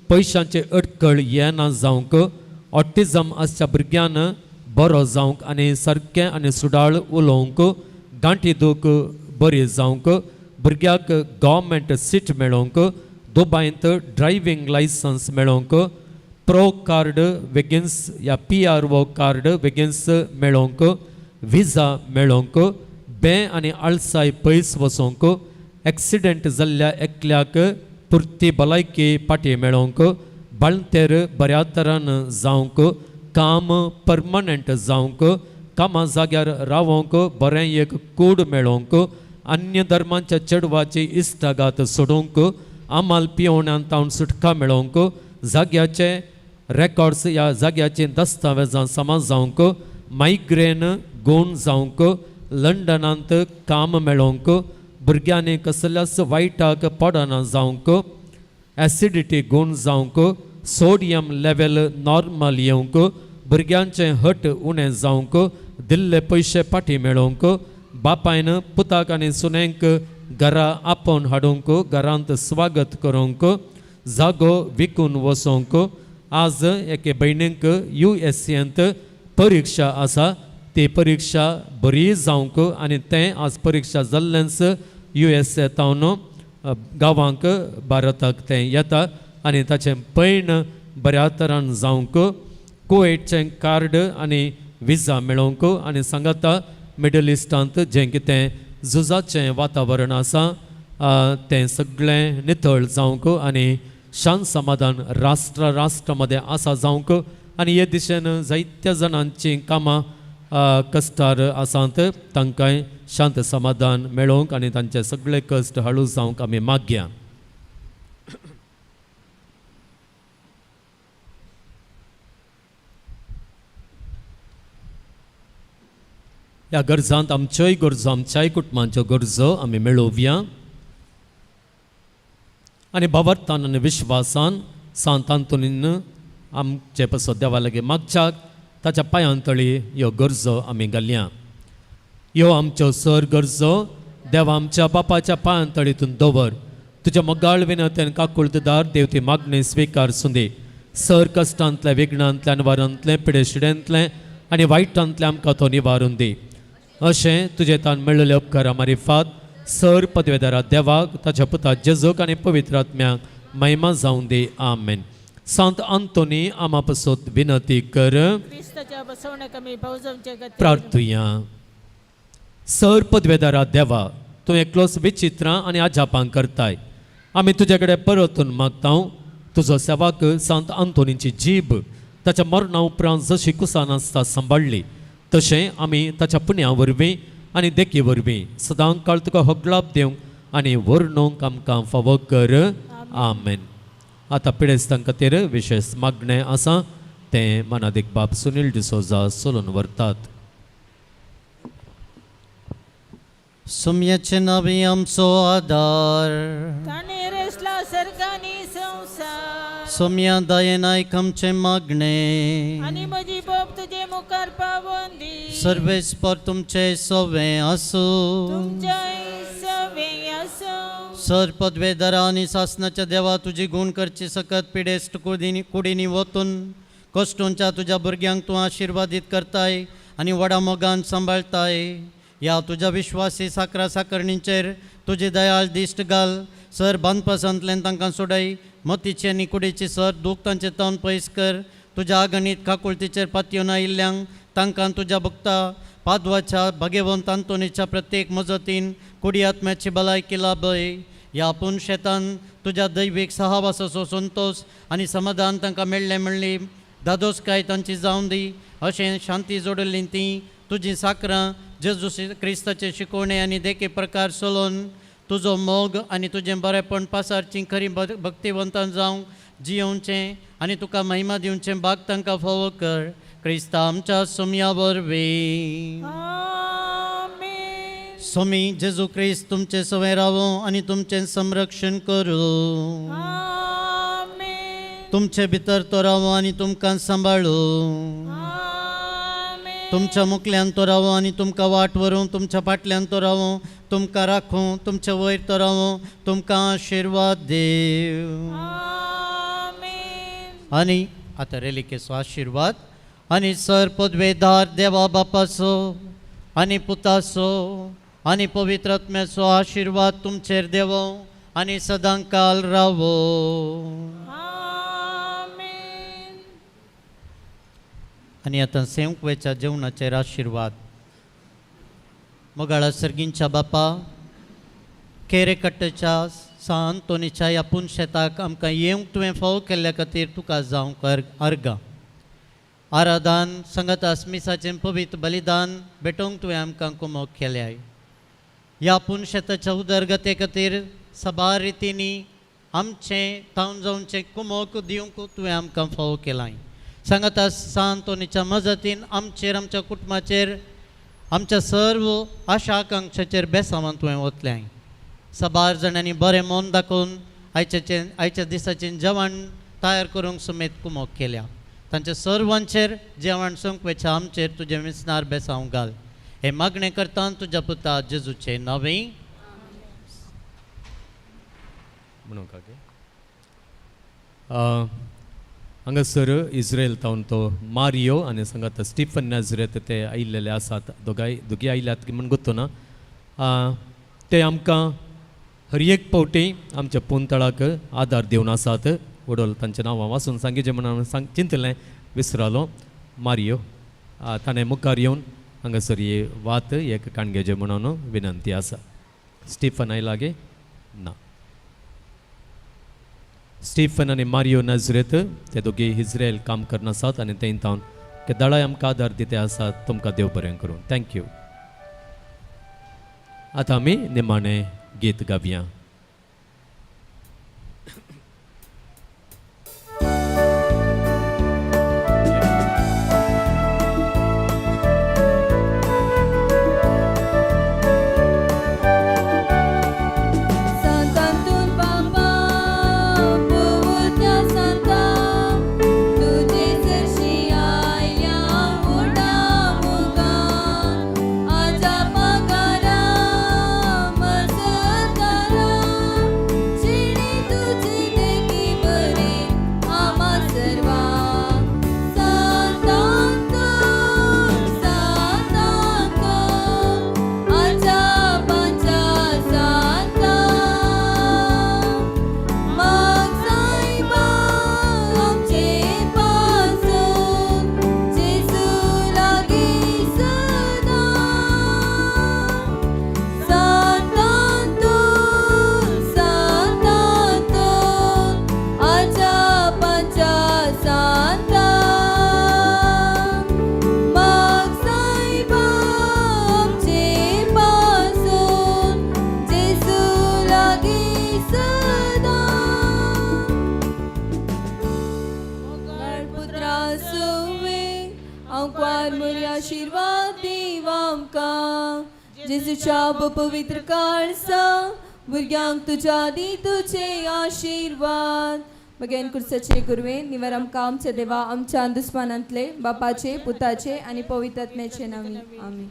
पयशांची अडकळ येना जावंक, ऑटिजम आसच्या भुरग्यान बरो जावंक आनी सारकें आनी सुडाळ उलोवंक, गांठी दूख बरी जावंक, भुरग्याक गव्हर्मेंट सीट मेळोवंक, दुबायंत ड्रायव्हींग लायसन्स मेळोवंक, प्रो कार्ड वेगींच या PRO card वेगींच मेळोवंक, विजा मेळोवंक, बें आनी आळसाय पयस वचोवंक, एक्सिडंट जाल्ल्या एकल्याक पुरती भलायकी फाटी मेळोवंक, बाळंतेर बऱ्या तरान जावंक, काम परमनंट जावंक, कामा जाग्यार रावोंक बरें एक कूड मेळोवंक, अन्य धर्मांच्या चेडवाची इश्टागात सोडोवंक, आमाल पियोवण्यान तावन सुटका मेळोवंक, जाग्याचे रेकॉर्ड्स ह्या जाग्याची दस्तावेजां समज जावंक, मायग्रेन गूण जावंक, लंडनांत काम मेळोवंक, भुरग्यांनी कसल्याच वायटाक पडना जावंक, एसिडिटी गूण जावंक, सोडियम लेवल नॉर्मल येवंक, भुरग्यांचें हट उणें जावंक, दिल्ले पयशे फाटीं मेळोवंक, बापायन पुताक आनी सुनेंक घरा आपोवन हाडूंक, घरांत स्वागत करूंक, जागो विकून वचोंक. आज एके भयणीक USCंत परिक्षा आसा, ती परिक्षा बरी जावंक आनी तें आज परिक्षा जाल्लेंच USA तावन गांवांक भारताक तें येता आनी ताचें पयण बऱ्या तरान जावंक कुवेटचें कार्ड आनी विजा मेळोवंक आनी सांगाता मिडल इस्टांत जें कितें झुजाचें वातावरण आसा तें सगळें नितळ जावंक आनी शांत समाधान राष्ट्र राष्ट्रा मदें आसा जावंक आनी हे दिशेन जायत्या जाणांचीं कामां कश्टार आसात तांकांय शांत समाधान मेळोवंक आनी तांचे सगळे कश्ट हळू जावंक आमी मागया. ह्या गरजांत आमच्योय गरजो आमच्याय कुटुंबांच्यो गरजो आमी मेळोवया आनी भावार्थान आनी विश्वासान सांत आंतोनीन आमचे पासत देवा लागीं मागच्याक ताच्या पांयां तळी ह्यो गरजो आमी घालया. ह्यो आमच्यो सर गरजो देवा आमच्या बापाच्या पांयां तळीतून दवर. तुज्या मोगाळ विनंतेन काकुळतदार देव ती मागणी स्विकार सुंदी. सर कश्टांतलें विघ्नांतलें अनवारांतलें पिडेशिडेंतलें आनी वायटांतलें आमकां तो निवारून दी. अशें तुजें तान मेळिल्ले उपकारा मारिफात सर पदवेदारा देवाक ताच्या पुता जेजूक आनी पवित्र आत्म्याक महिमा जावं दी. आमेन. सांत आंतोनी आमा पासत विनंती कर. प्रार्थुया. सर पदवेदारा देवा तूं एकलोच विचित्रां आनी अजापां करताय. आमी तुजे कडेन परतून मागता तुजो सेवाक सांत आंतोनीची जीब ताच्या मरणा उपरांत जशी कुसान आसता सांबाळ्ळी तशें आमी ताच्या पुण्या वरवीं आनी देखी वरवीं सदां काळ तुका होगलाप दिवंक आनी वर्णूंक आमकां फावो कर. आमेन. आतां पिडेस्तां खातीर विशेश मागणें आसा तें मनादीक बाब सुनील डिसोजा चलून व्हरतात. सुम्याचे नावी आमचो आदार. ताणें रचला सर्गानी संवसार. सोम्या दयेन आयक आमचें मागणें. आनी म्हजी बोब तुजे मुखार पावोवन दी. सर्वेस्पर तुमचे सवें आसूं. तुमच्याय सवें आसूं. सर पदवेदारा आनी सासनाच्या देवा तुजी गूण करची सकत पिडेस्ट कुडीनी कुडीनी वतून कश्टोंच्या तुज्या भुरग्यांक तूं आशिर्वादीत करताय आनी व्हडा मोगान सांबाळताय. ह्या तुज्या विश्वासी साकरा साकरणीचेर तुजी दयाळ दिश्ट घाल. सर बांदपासांतल्यान तांकां सोडय. मतीची आनी कुडीची सर दूख तांचे तावन पयस कर. तुज्या आगणीत काकुळतीचेर पातयेवन आयिल्ल्यांक तांकां तुज्या भक्ता पादवाच्या भागेवंत आंतोनीच्या प्रत्येक मजतीन कुडी आत्म्याची भलायकी लाभय. ह्या आपूण शेतान तुज्या दैवीक सहावासाचो संतोश आनी समाधान तांकां मेळ्ळें म्हणली दादोसकाय तांची जावन दी. अशें शांती जोडिल्लीं तीं तुजीं साकरां जेजू क्रिस्ताचे शिकवणे आनी देखी प्रकार चलोवन तुजो मोग आनी तुजें बरेपण पासारचीं खरीं भक्तिवंतां जावंक जियोवचें आनी तुका महिमा दिवचें भाग तांकां फावो कर. क्रिस्ता आमच्या सोम्या वरवीं. आमेन. सोमी जेजू क्रिस्त तुमचें सवें रावो आनी तुमचें संरक्षण करूं. आमेन. तुमचे भितर तो रावो आनी तुमकां सांबाळूं. आमेन. तुमच्या मुखल्यान तो रावो आनी तुमकां वाट व्हरूं. तुमच्या फाटल्यान तो रावो तुमकां राखूं. तुमचे वयर तो रावो तुमकां आशिर्वाद देव. आमेन. आनी आतां रेलिकेचो आशिर्वाद. आनी सर पदवेदार देवा बापाचो आनी पुताचो आनी पवित्र आत्म्याचो आशिर्वाद तुमचेर देवो आनी सदां काल रावो. आमेन. आनी आतां सेवकवेच्या जेवणाचेर आशिर्वाद. मोगाळा सर्गींच्या बापा केरेकट्टच्या सान आंतोनीच्या ह्या पुनशेताक आमकां येवंक तुवें फावो केल्ल्या खातीर तुका जावंक अर्गां. आराधान संगत मिसाचें पवित्र बलिदान भेटोवंक तुवें आमकां कुमोक केल्याय. ह्या पुनशेताच्या उदरगते खातीर सबार रितींनी आमचें तावन जावचें कुमोक दिवंक तुवें आमकां फावो केलाय. सांगाता सान आंतोनीच्या मजतीन आमचेर आमच्या कुटुंबाचेर आमच्या सर्व आशा आकांक्षाचेर बेसांवान तुवें वतलें. सबार जाणांनी बरें मन दाखोवन आयच्या दिसाचें जेवण तयार करूंक समेत कुमोक केल्या. तांच्या सर्वांचेर जेवण संकवेच्या आमचेर तुजें विसनार बेसांव घाल. हें मागणें करता तुज्या पुता जेजूचें नांवें. म्हणूंक हांगासर इस्रायल तावन तो मारियो आनी सांगात स्टिफन नाजरेत ते आयिल्लेले आसात. दोगांय दोगी आयल्यात म्हूण गोत्तो ना. ते आमकां हर एक पावटी आमच्या पुंतळाक आदार दिवन आसात. वडोल तांचें नांव वाचून सांगिचें म्हणून सांग चिंतलें विसरालो. मारियो ताणें मुखार येवन हांगासर ही वात एक काणगेचें म्हणून विनंती आसा. स्टिफन आयला गे ना? स्टिफन आनी मारियो नजरेत ते दोगी इस्रायल काम करना आसात आनी ते तावन केदाळाय आमकां आदार दिते आसात. तुमकां देव बरें करूं. Thank you. आतां आमी निमाणें गीत गावया. सांतांतून बाबा पवित्र सांता तुजे सरशी आयल्या उडा मुखार आजा पगारा मजकारा शिणी तुजी देखी बरी आमा सर्वां. सांतांतून सांतांतून आजा पांचा सांता माग सायबा आमचे पासून जेजू लागीं सदां. सांतांतून सांतांतून आजा पांचा सांता माग सायबा आमचे पासून जेजू लागीं सदां. पुत्रा सुवे आंकवार मुरी आशिर्वाद दीव आमकां जेजूच्या पवित्र काळसा भुरग्यांक तुज्या दी तुजे आशिर्वाद. मगेन कुर्साचे गुरवे निवर आमकां आमच्या देवा आमच्या दुस्मानांतले बापाचे पुताचे आनी पवित्र आत्म्याचे नांवी. आमी.